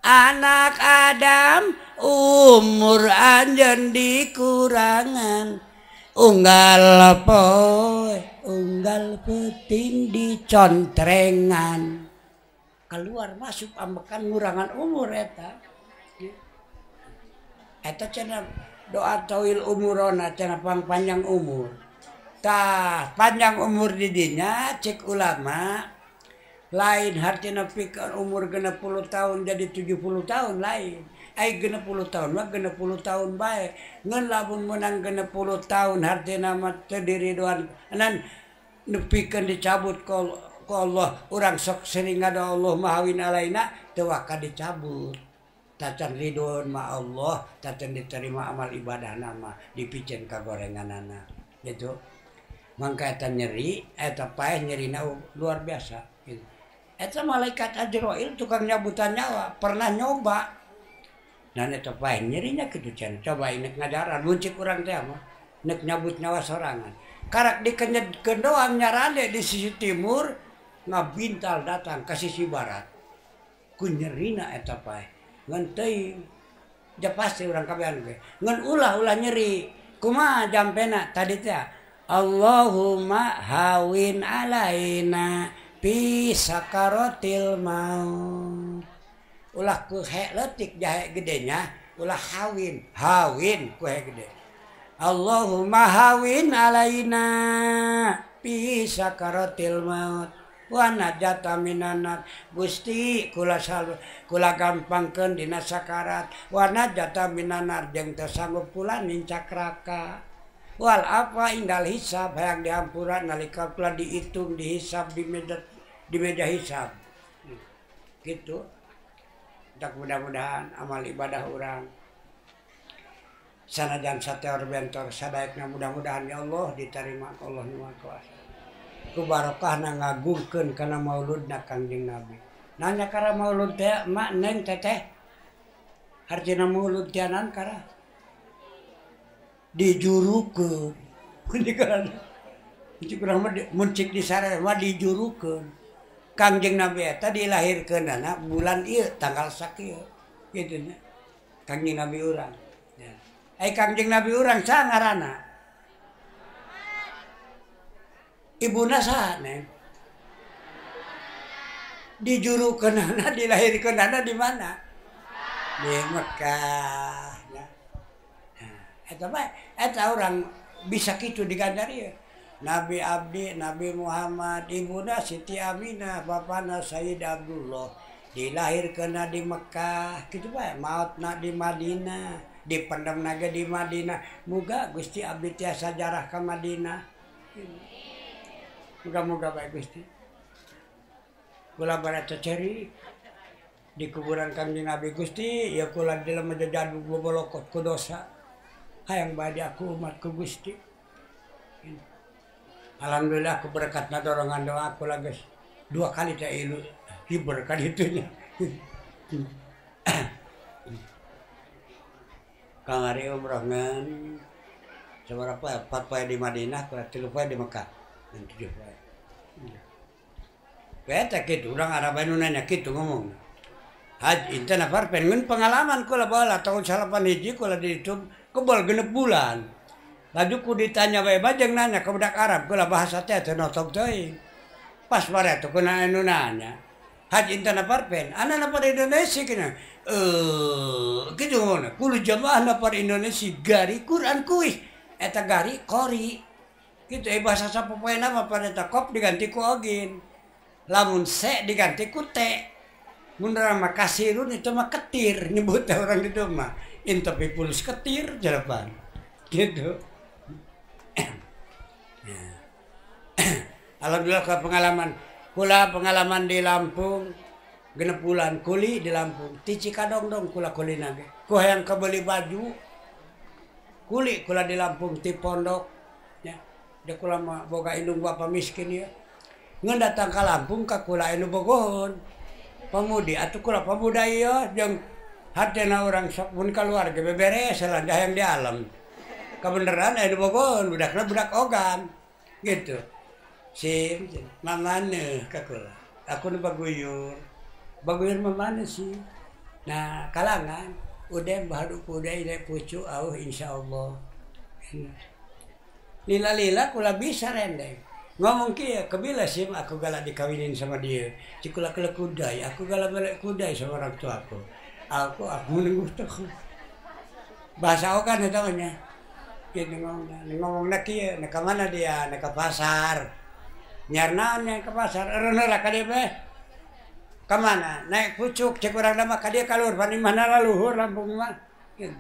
Anak Adam umur anjeun dikurangan unggal poe unggal peuting dicontrengan. Keluar masuk ambekan ngurangan umur eta. Eta cenah doa tawil umurona cenah panjang umur. Tah panjang umur di dinya cek ulama lain hartina pikeun umur 60 tahun jadi 70 tahun lain. Ai 60 tahun mah 60 tahun bae. Ngan lamun menang 60 tahun hartina mah teu diridoan nan nepikeun dicabut ku Allah. Urang sok sering ngadoa Allah mahawin alaina teu waka dicabut. Tacan ridhoan ma Allah, tacan diterima amal ibadahna mah dipicen ka gorenganana. Gitu. Mangka eta nyeri, eta paeh nyerina luar biasa gitu. Eta malaikat Azrail tukang nyabutan nyawa pernah nyoba. Dan eta paeh nyerinya kitu cenah. Coba ieu ngajaran mun cik urang teh mah nek nyabut nyawa sorangan. Karak dikenyedkeun doang nyarande di sisi timur ngabintal datang ke sisi barat. Ku nyerina eta paeh. Ngan teuing ja pasti urang kabehan ge. Ngan ulah-ulah nyeri. Kumaha jampena tadi teh? Allahumma hawin alaina fi sakaratil maut. Ulah ku he leutik jahe gedenya, ulah hawin, hawin ku he gede. Allahumma hawin alaina fi sakaratil maut wa najata minan. Gusti kula sal kula gampangkeun dina sakarat wa najata minan jeung teu sanggup kula nincak raka. Wal apa indal hisab hayang dihampura nalika kula dihitung dihisab di meja hisab. Gitu. Tak mudah-mudahan amal ibadah urang sanajan sateor bentor sadaekna mudah-mudahan ya Allah diterima Allah nu Maha Kuasa. Ku barokahna ngagungkeun kana mauludna Kangjeng Nabi. Nanya kara maulud teh mak neng teteh. Hartina maulud tianan kara dijurukeun. Cik urang mah mun cik disare mah dijurukeun. Kangjeng Nabi eta dilahirkeunana bulan ieu tanggal sakieu kitu nya. Kangjeng Nabi urang. Ya. Ai Kangjeng Nabi urang saha ngaranna? Ibuna saha neng? Dijurukeunana dilahirkeunana di mana? Di Mekah. Ya. Nah, eta bae eta urang bisa kitu diganjar ieu. Nabi Abdi, Nabi Muhammad, ibuna Siti Aminah, bapana Sayyid Abdullah, dilahirkeunna di Mekah, kitu bae, maotna di Madinah, dipendemna ge di Madinah. Muga Gusti abdi tiasa jarah ka Madinah. Muga-muga bae Gusti. Kula bara ceceri di kuburan Kangjeng Nabi Gusti, ya kula dilema jadu bobolokot ku dosa. Hayang bae aku umat ku Gusti. Alhamdulillah aku berkatna dorongan doa aku lagi 2 kali teh ilu hiber kan itunya. Kamari umroh ngan sabaraha 4 poe di Madinah, 3 poe di Mekah, dan 7 poe. Eta kitu urang Arab nu nanya kitu ngomong. Haj inta nafar pengen pengalaman kula baheula tahun 91 kula di itu kebal 6 bulan. Laju ku ditanya bae bajeng nanya ke budak Arab kula bahasa teh teu notok teuing. Pas bare tuh kuna anu nanya. Haj inta nafar pen, ana nafar Indonesia kena. Kitu ngomongna. Kulo jamaah nafar Indonesia gari Quran kuis. Eta gari qori. Kitu bahasa sapopoena mah pada eta kop diganti ku ogin. Lamun se diganti ku te. Mun urang mah kasirun itu mah ketir nyebut orang itu mah. Intapi pulus ketir jarapan. Gitu. Alhamdulillah ke pengalaman. Kula pengalaman di Lampung 6 bulan kuli di Lampung. Ti Cikadongdong kula kulina ge. Ku hayang kabeli baju kuli kula di Lampung ti pondok nya. Da kula mah boga indung bapa miskin ieu. Ngeun datang ka Lampung ka kula anu bogohon. Pemudi atuh kula pemuda ieu jeung hatena urang sok mun kaluar ge beberes lah hayang di alam. Kabeneran anu bogohon budakna budak ogan gitu. Sim, mamane ka kula. Aku nu baguyur. Baguyur mamane sih. Nah, kalangan udah baru kuda ide pucu au insyaallah. Lila-lila kula bisa rendeng. Ngomong kieu kebila sim aku galak dikawinin sama dia. Cikula kula kudai, aku galak balik kudai sama orang tua aku. Aku nunggu tuh. Bahasa ogan eta mah nya. Kieu ngomongna kieu, na ka mana dia? Na ka pasar. Nyarnaon nya ke pasar, eureun heula ka dieu teh. Ka mana? Naik pucuk cek urang mah ka dieu kalur pan imahna luhur Lampung mah. Gitu.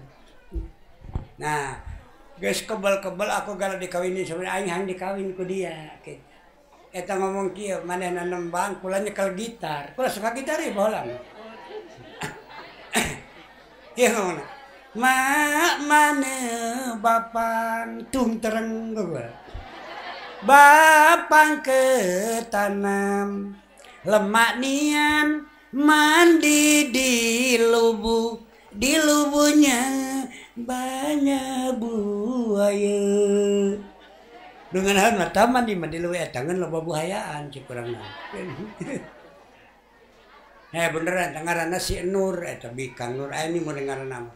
Nah, geus kebel-kebel aku galak dikawinin sama aing hang dikawin ku dia gitu. Eta ngomong kieu manehna nembang kula nyekel gitar. Kula suka gitar ieu baheula. Ieu ngomongna, "Mak mane bapang tung tereng gua." Bapang ketanam lemak nian mandi di lubu, di lubunya banyak buaya. Dengan hal mata mandi mandi lubu eta ngan loba buhayaan cik urang mah. Beneran ngaranna si Nur eta bikang Nur aya ni mun ngaranna mah.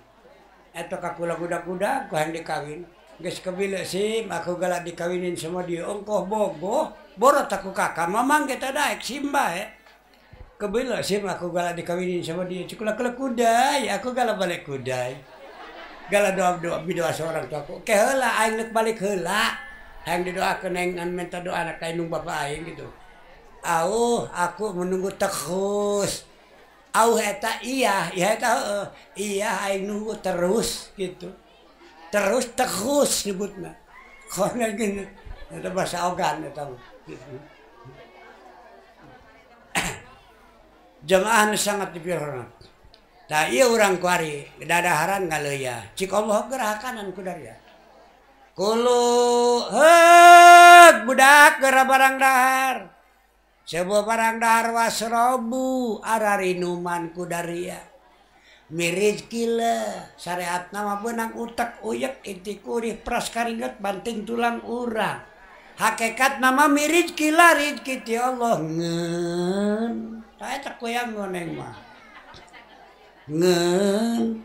Eta ka kula budak-budak ku hayang dikawin. Geus kebila sim aku galak dikawinin sama dia ongkoh bogoh borot aku kakak mamang kita daek simba kebila sim aku galak dikawinin sama dia cukula kula kudai aku galak balik kudai galak doa doa seorang tua aku ke heula aing leuk balik heula hayang didoakeun aing ngan minta doa anak indung bapa aing gitu auh aku menunggu terus auh eta iya iya eta heueuh iya aing nunggu terus gitu terus terus nyebutna kono gini eta bahasa ogan eta jamaah nu sangat dipihormat. Tah ieu urang kuari dadaharan ngaleuyah cik Allah gerahakanan ku daria kulu heug budak geura barang dahar sebuah barang dahar wasrobu ararinuman ku daria mirizkila syariat nama benang utak uyek inti kurih pras karinget banting tulang urang hakikat nama mirizkila rizki ti Allah ngeun tah eta kuyang ngoneng mah ngeun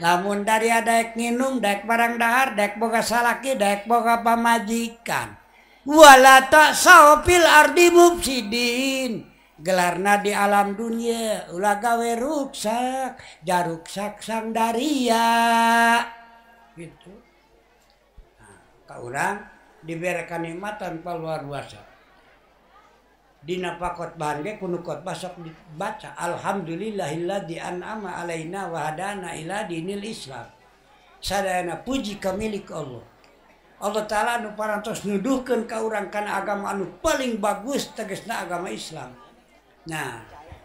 lamun dari daek nginum daek barang dahar daek boga salaki daek boga pamajikan wala ta'saw fil ardi mufsidin gelarna di alam dunia ulah gawe ruksak jaruksak sang daria gitu. Nah, ka urang diberi nikmat tanpa luar biasa. Dina pakotbahan ge kudu khotbah sok dibaca alhamdulillahilladzi an'ama alaina wa hadana ila dinil Islam. Sadayana puji ka milik Allah. Allah Ta'ala anu parantos nuduhkeun ka urang kana agama anu paling bagus tegasna agama Islam. Nah,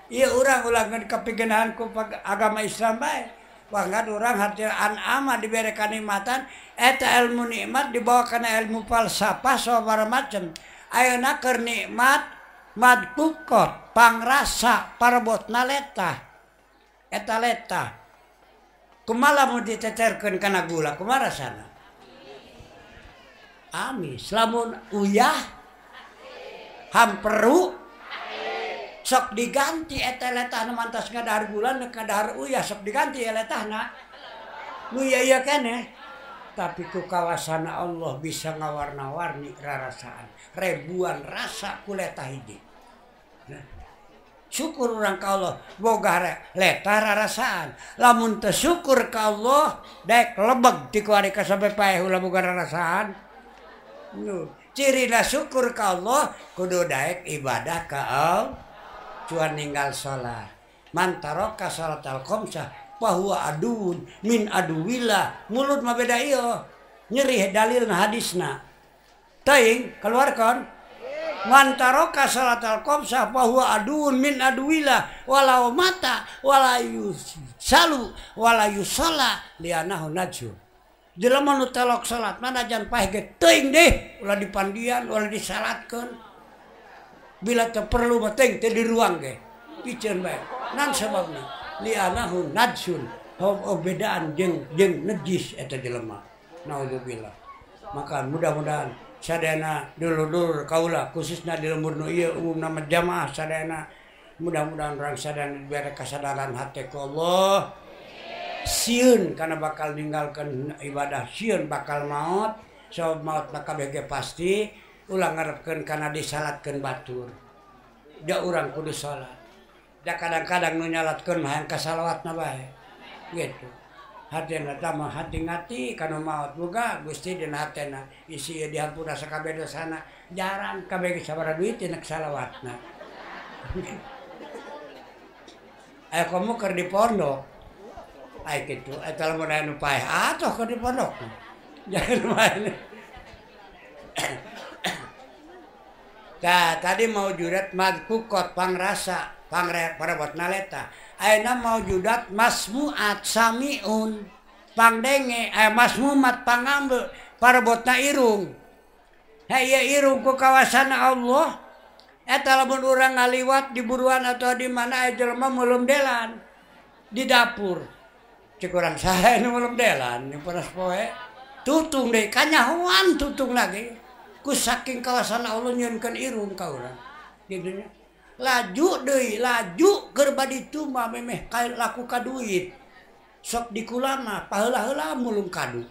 ieu urang ulah ngan kapigenahan ku agama Islam bae. Bahkan urang hati an'ama diberi kanikmatan eta ilmu nikmat dibawa kana ilmu falsafah sabaraha macam. Ayeuna keur nikmat madkukot pangrasa parebotna letah. Eta letah. Kumaha lamun diteterkeun kana gula kumaha rasana? Amis. Lamun uyah hamperu Sok diganti eta letahna mantas ngadahar gula ngadahar uyah sok diganti ya letahna. Nu ieu ieu keneh. Tapi ku kawasana Allah bisa ngawarna-warni rarasaan. Ribuan rasa ku letah hiji. Nah, syukur urang ka Allah boga letah rarasaan. Lamun teu syukur ka Allah daek lebeg ti ku ari ka sampe paeh ulah boga rarasaan. Nu, cirina syukur ka Allah kudu daek ibadah ka Allah. Cuan ninggal salat. Man taraka salatal khamsah fahuwa aduun min aduwillah. Mulut mah beda ieu. Nyerih dalilna hadisna. Teuing keluarkan. Man taraka salatal khamsah fahuwa aduun min aduwillah walau mata wala yusalu wala yusalla li'annahu najsun. Jelema nu telok salat manajan paeh ge teuing deh ulah dipandian ulah disalatkeun. Bila teu perlu mah teuing teu diruang ge piceun bae. Nan sababna li'annahu najsun. Bedaan jeung najis eta jelema. Naudzubillah. Maka mudah-mudahan sadayana dulur-dulur kaula khususna di lembur nu ieu umumna mah jamaah sadayana mudah-mudahan urang sadayana dibere kasadaran hate ku Allah. Sieun kana bakal ninggalkeun ibadah, sieun bakal maot, sabab maot mah kabeh ge pasti. Ulah ngarepkeun kana disalatkeun batur. Da urang kudu salat. Da kadang-kadang nu nyalatkeun mah hayang ka salawatna bae. Gitu. Hatena tah mah hati-hati kana maot boga Gusti dina hatena isi ieu dihampura sakabeh dosana. Jarang kabeh geus sabaraha duit dina salawatna. Aya komo keur di pondok. Aya kitu eta lamun aya nu paeh atuh keur di pondok. Jangan main. Nah, tadi mau judat madkukot pangrasa pangrebot naleta. Ayeuna mau judat masmuat samiun pangdenge masmumat pangambe parebotna irung. Hei ieu irung ku kawasana Allah. Eta lamun urang ngaliwat di buruan atau di mana aya jelema meulum delan di dapur. Cek urang saha nu meulum delan nu panas poe. Tutung deui kanyahoan tutung lagi. Ku saking kawasan Allah nyieunkeun irung ka urang. Kitu nya. Laju deui, laju keur baditu mah memeh laku ka duit. Sok dikulama paheula-heula mulung kadu.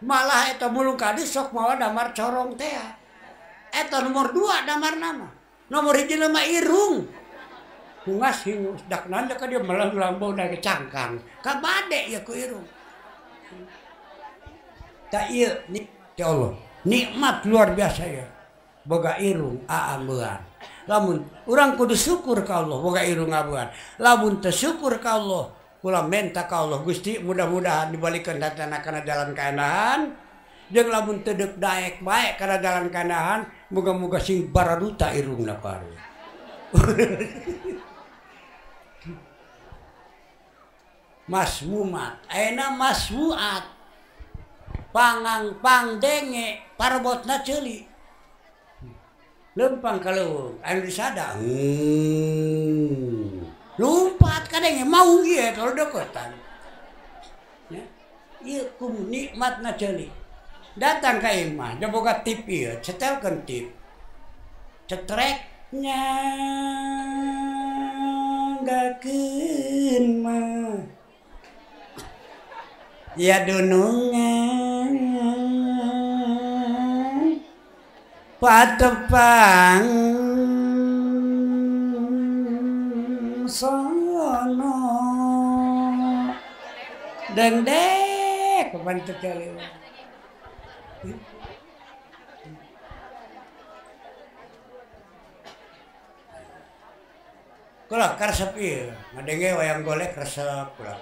Malah eta mulung kadu sok mawa damar corong tea. Eta nomor 2 damar nama. Nomor 1 mah irung. Hungas hingus dak nanda ka dia melang lambau da cangkang. Ka bade ieu ku irung. Ta ieu ya Allah. Nikmat luar biasa ya. Boga irung aambean. Lamun urang kudu syukur ka Allah boga irung aambean. Lamun teu syukur ka Allah, kula menta ka Allah Gusti mudah-mudahan dibalikeun hatena kana jalan kaenahan. Jeung lamun teu deuk daek bae kana jalan kaenahan, muga-muga sing baraduta irungna karu. Masmumat, ayeuna masmuat. Pangang pangdenge parbotna ceuli lempang ka leuweung anu disada lumpat kadenge mau ieu kalau deketan nya ieu kum nikmatna ceuli datang ka imah da boga tip ieu cetelkeun tip cetreknya gakeun mah ya dunungan patepang sono dendek kapan terjadi. Kula karesep ieu ngadenge wayang golek resep kula.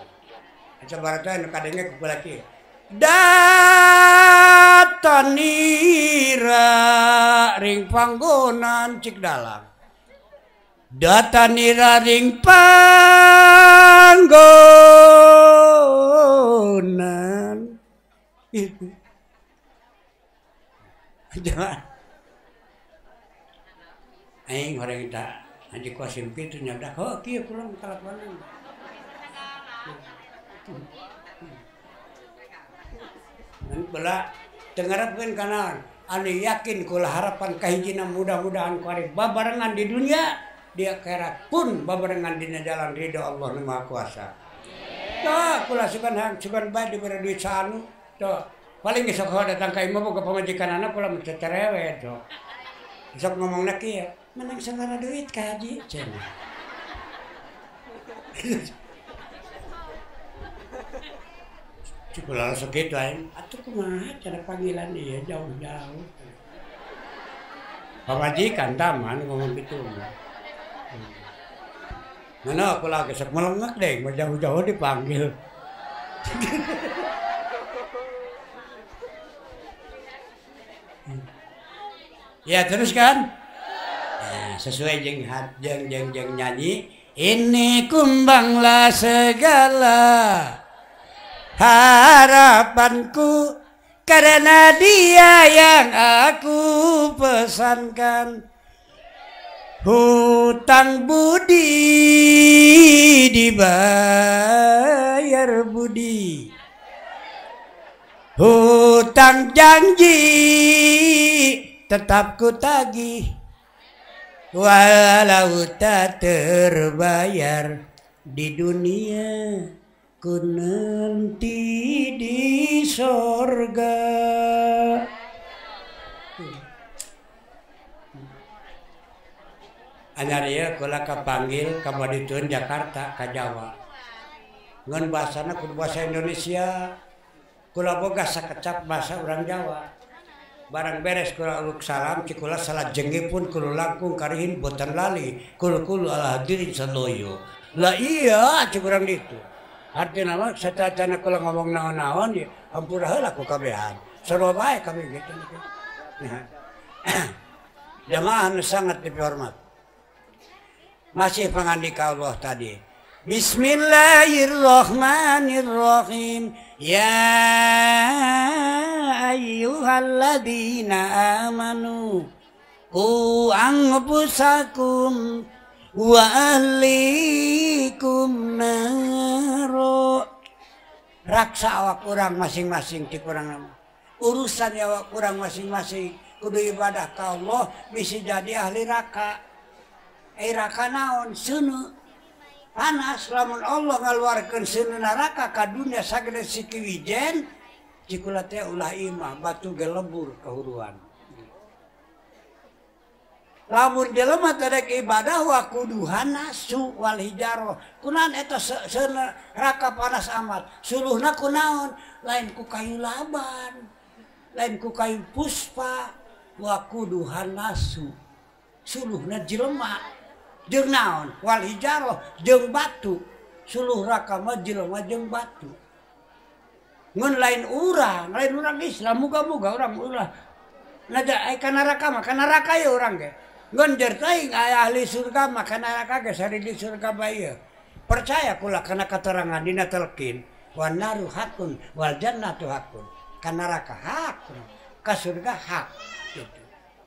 Aca barata nu kadenge ku kula kieu. Datanira ring panggonan cik dalang. Datanira ring panggonan. Itu. Jangan. Aing horeng ta Haji Qasim kitu nyadak heuh kieu kula kalakuanan. Dan bela tengarapkeun kana anu yakin kula harapan kahijina mudah-mudahan ku ari babarengan di dunia di akhirat pun babarengan dina jalan ridho Allah nu Maha Kuasa. Tuh kula sugan hang sugan bae dibere duit sanu tuh paling sok datang ka imah boga pamajikan anak kula mah cerewet tuh. Sok ngomongna kieu, menang sabaraha duit ka haji cenah. Kula langsung kitu aing, atuh kumaha cara panggilan ieu jauh-jauh. Pamajikan taman ngomong gitu. Mana aku lagi sok melengak deh, mau jauh-jauh dipanggil. Ya terus kan? Ya, sesuai jeung jeung jeung nyanyi, ini kumbanglah segala harapanku karena dia yang aku pesankan. Hutang budi dibayar budi, hutang janji tetap ku tagih, walau tak terbayar di dunia, ku nanti di sorga. Anyar ieu kula kapanggil ka baditueun Jakarta ka Jawa. Ngan bahasana kudu bahasa Indonesia. Kula boga sakecap bahasa urang Jawa. Barang beres kula uluk salam cikula salajengipun kula langkung karihin boten lali kul-kul ala hadirin sadoyo. Lah iya cik urang ditu. Artina mah satacana kula ngomong naon-naon ya hampura heula ku kabehan. Sarua bae kami gitu. Jamaah anu sangat dihormat. Masih pangandika Allah tadi. Bismillahirrahmanirrahim. Ya ayyuhalladzina amanu qu anfusakum wa ahlikum naro. Raksa awak urang masing-masing ti kurang urusan awak urang masing-masing kudu ibadah ka Allah bisa jadi ahli raka. Raka naon seuneu panas lamun Allah ngaluarkeun seuneu neraka ka dunia sagede siki wijen cikula teh ulah imah batu gelebur kahuruan. Lamun jelema teh rek ibadah wa kuduhan nasu wal hijaroh kunaon eta seuneu neraka panas amat suluhna kunaon lain ku kayu laban lain ku kayu puspa wa kuduhan nasu suluhna jelema jeung naon wal hijaroh jeung batu suluh raka mah jelema jeung batu ngan lain urang Islam muga-muga urang ulah naja ai ka neraka mah ka neraka ye urang ge ngan jer teuing aya ahli surga mah ka neraka ge sari di surga bae percaya kula kana keterangan dina talqin wan naru hakun wal jannatu hakun ka neraka hak ka surga hak gitu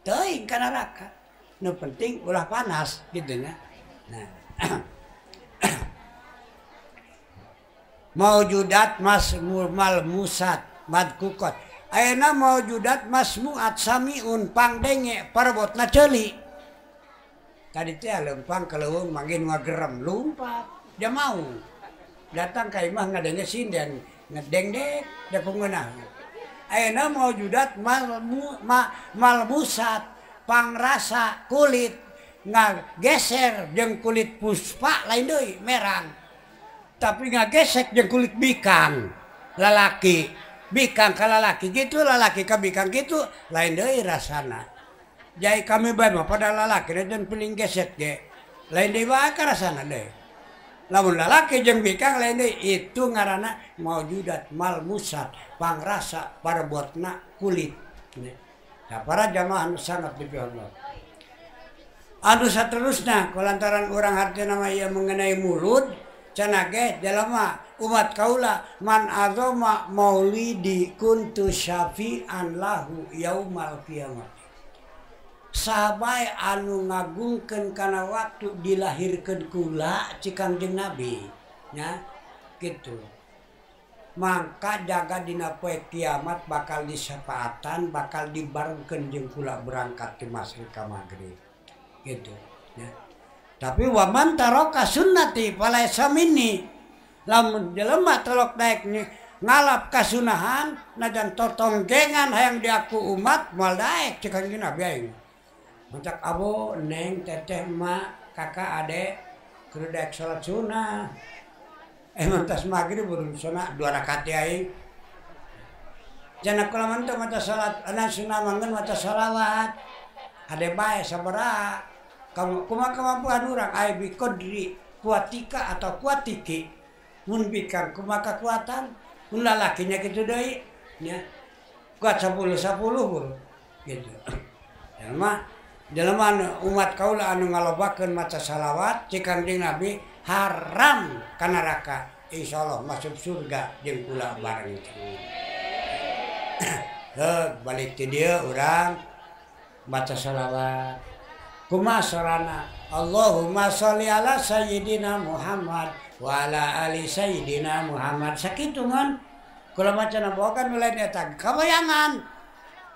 teuing ka neraka. Nu penting ulah panas gitu ya. Nah. Maujudat masmul musat madkukot. Ayeuna maujudat masmuat samiun pangdenge parebotna ceuli. Tadi teh lempang ka leuweung manggih nu ngagerem lumpat. Dia mau. Datang ka imah ngadenge sinden ngedengdek da kungeunah. Ayeuna maujudat malmusat pangrasa kulit ngageser jeung kulit puspa lain deui merang tapi ngagesek jeung kulit bikang lalaki bikang ka lalaki gitu lalaki ka bikang gitu lain deui rasana jai kami bae mah pada lalaki jeung piling gesek ge lain deui bae ka rasana deui lamun lalaki jeung bikang lain deui itu ngaranna maujudat malmusat pangrasa parebotna kulit. Nah, para jamaah anu sangat dipihormat. Anu saterusna kulantaran urang hartina mah ieu mengenai mulud cenah ge jelema umat kaula man azama maulidi kuntu syafi'an lahu yaumal qiyamah. Sahabai anu ngagungkeun kana waktu dilahirkeun kula ci Kangjeng Nabi nya kitu. Maka jaga dina poe kiamat bakal disyafaatan bakal dibarengkeun jeung kula berangkat di masyrik ka maghrib gitu ya. Tapi waman taroka sunnati falaisa minni. Lamun jelema tolok daek ngalap kasunahan najan totonggengan hayang diaku umat moal daek cek Kanjeng Nabi aing. Mancak abo neng teteh emak kakak adek kudu daek salat sunah. Emang tas maghrib burung sunah 2 rakaat aing. Jangan kula mah teu maca salat ana sunah manggen maca salawat. Ade bae sabaraha. Kamu kumaha kemampuan urang aya bi qadri kuatika atau kuatiki. Mun bikang kumaha kekuatan mun lalakinya kitu deui nya. Kuat 10 10 buru gitu. Jelema jelema umat kaula anu ngalobakeun maca salawat cik Kanjeng Nabi haram ka neraka, insyaallah masuk surga jeung kula bareng. Heuh, balik ti dieu urang maca salawat. Kumaha sorana? Allahumma sholli ala sayyidina Muhammad wa ala ali sayyidina Muhammad. Sakitu ngan kula maca boga nu lain eta kabayangan.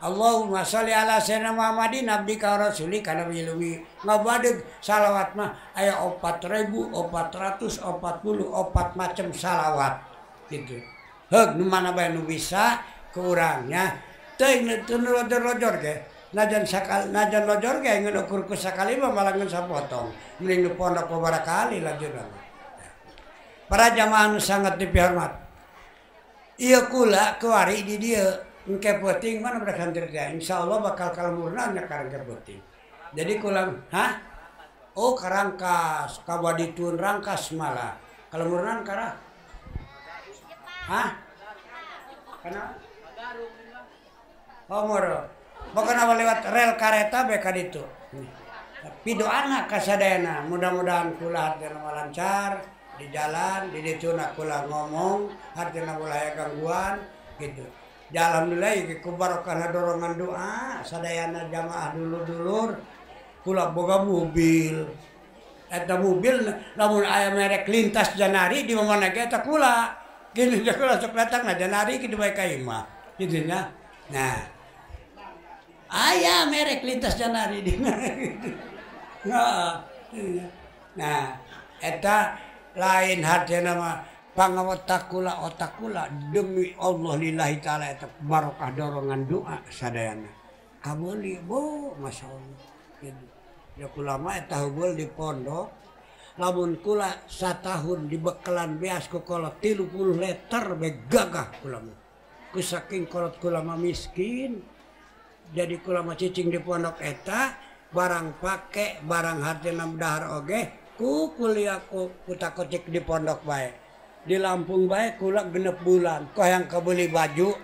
Allahumma sholli ala sayyidina Muhammadin abdika rasulika nabiyil ummi. Ngabadeg salawat mah aya 4444 macam salawat gitu. Heug nu mana bae nu bisa ku urangnya teuing teu lojor-lojor ge. Najan sakal najan lojor ge ngeun ukur ku sakali mah malah ngeun sapotong. Mending nu pondok babaraha kali lanjutna. Para jamaah nu sangat dipihormat. Ieu kula kuari di dieu. Engke peuting mana budak santri teh insyaallah bakal kalemurna nya karang ke peuting. Jadi kulang, hah? Oh karangkas, kabaditun rangkas malah. Kalemurnan karah? Hah? Kana? Oh moro. Pokona lewat rel kareta bae ka ditu. Pidoana kasadayana, mudah-mudahan kula hartina lancar di jalan, di dituna kula ngomong, hartina ulah aya gangguan gitu. Ya alhamdulillah ku barokahna dorongan doa sadayana jamaah dulur-dulur kula boga mobil. Eta mobil lamun aya merek lintas Janari di mana ge eta kula. Gini kula sok datang na Janari kitu bae ka imah. Kitu nya. Nah. Aya merek lintas Janari di mana gitu. Nah, eta lain hartena mah pangawotak kula otak kula demi Allah lillahi taala eta barokah dorongan doa sadayana. Kabeuli bo masyaallah. Gitu. Ya kula mah eta heubeul di pondok lamun kula satahun dibekelan beas ku kolot 30 liter bae gagah kula mah. Ku saking kolot kula mah miskin. Jadi kula mah cicing di pondok eta barang pake barang hartena dahar oge ku kuliah ku kutak-kutik di pondok bae. Di Lampung bae kula 6 bulan kok yang kebeli baju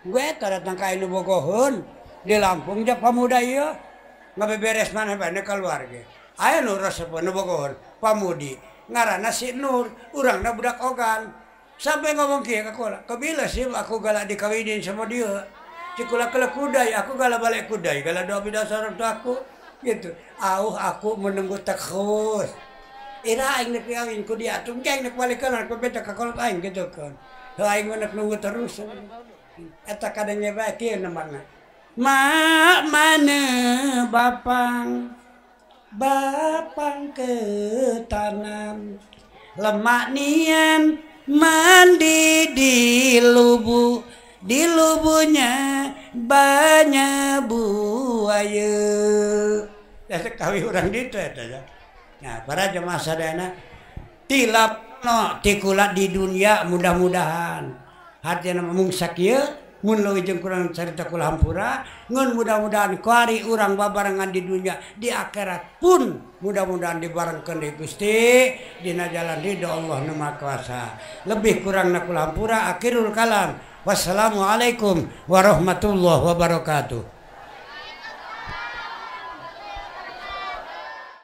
gue datang ka anu bogoheun di Lampung ja pamuda ieu ngabeberes maneh bae keluar ge aya nu resep nu bogoheun pamudi ngaranna si Nur urangna budak ogan sampai ngomong kieu ka kula kebila sih aku galak dikawinin sama dia cik kula kela kudai aku galak balik kudai galak doa bidasar aku gitu auh aku menunggu terus ira aing nek kawin ku dia atuh engke aing nek balikeun ku beta ka kolot aing gitu kan. Heuh aing mah nek nunggu terus. Eta kadangnya bae kieu nemangna. Mak mana bapang bapang ke tanam lemak nian mandi di lubu di lubunya banyak buaya. Eta kawi urang ditu eta ya. Nah, para jemaah sadayana tilapno ti kula di dunia mudah-mudahan hartina mung sakieu mun leuwih jeung kurang carita kula hampura ngeun mudah-mudahan kuari urang babarengan di dunia di akhirat pun mudah-mudahan dibarengkeun deui Gusti dina jalan ridho Allah nu Maha Kuasa. Lebih kurangna kula hampura akhirul kalam. Wassalamualaikum warahmatullahi wabarakatuh.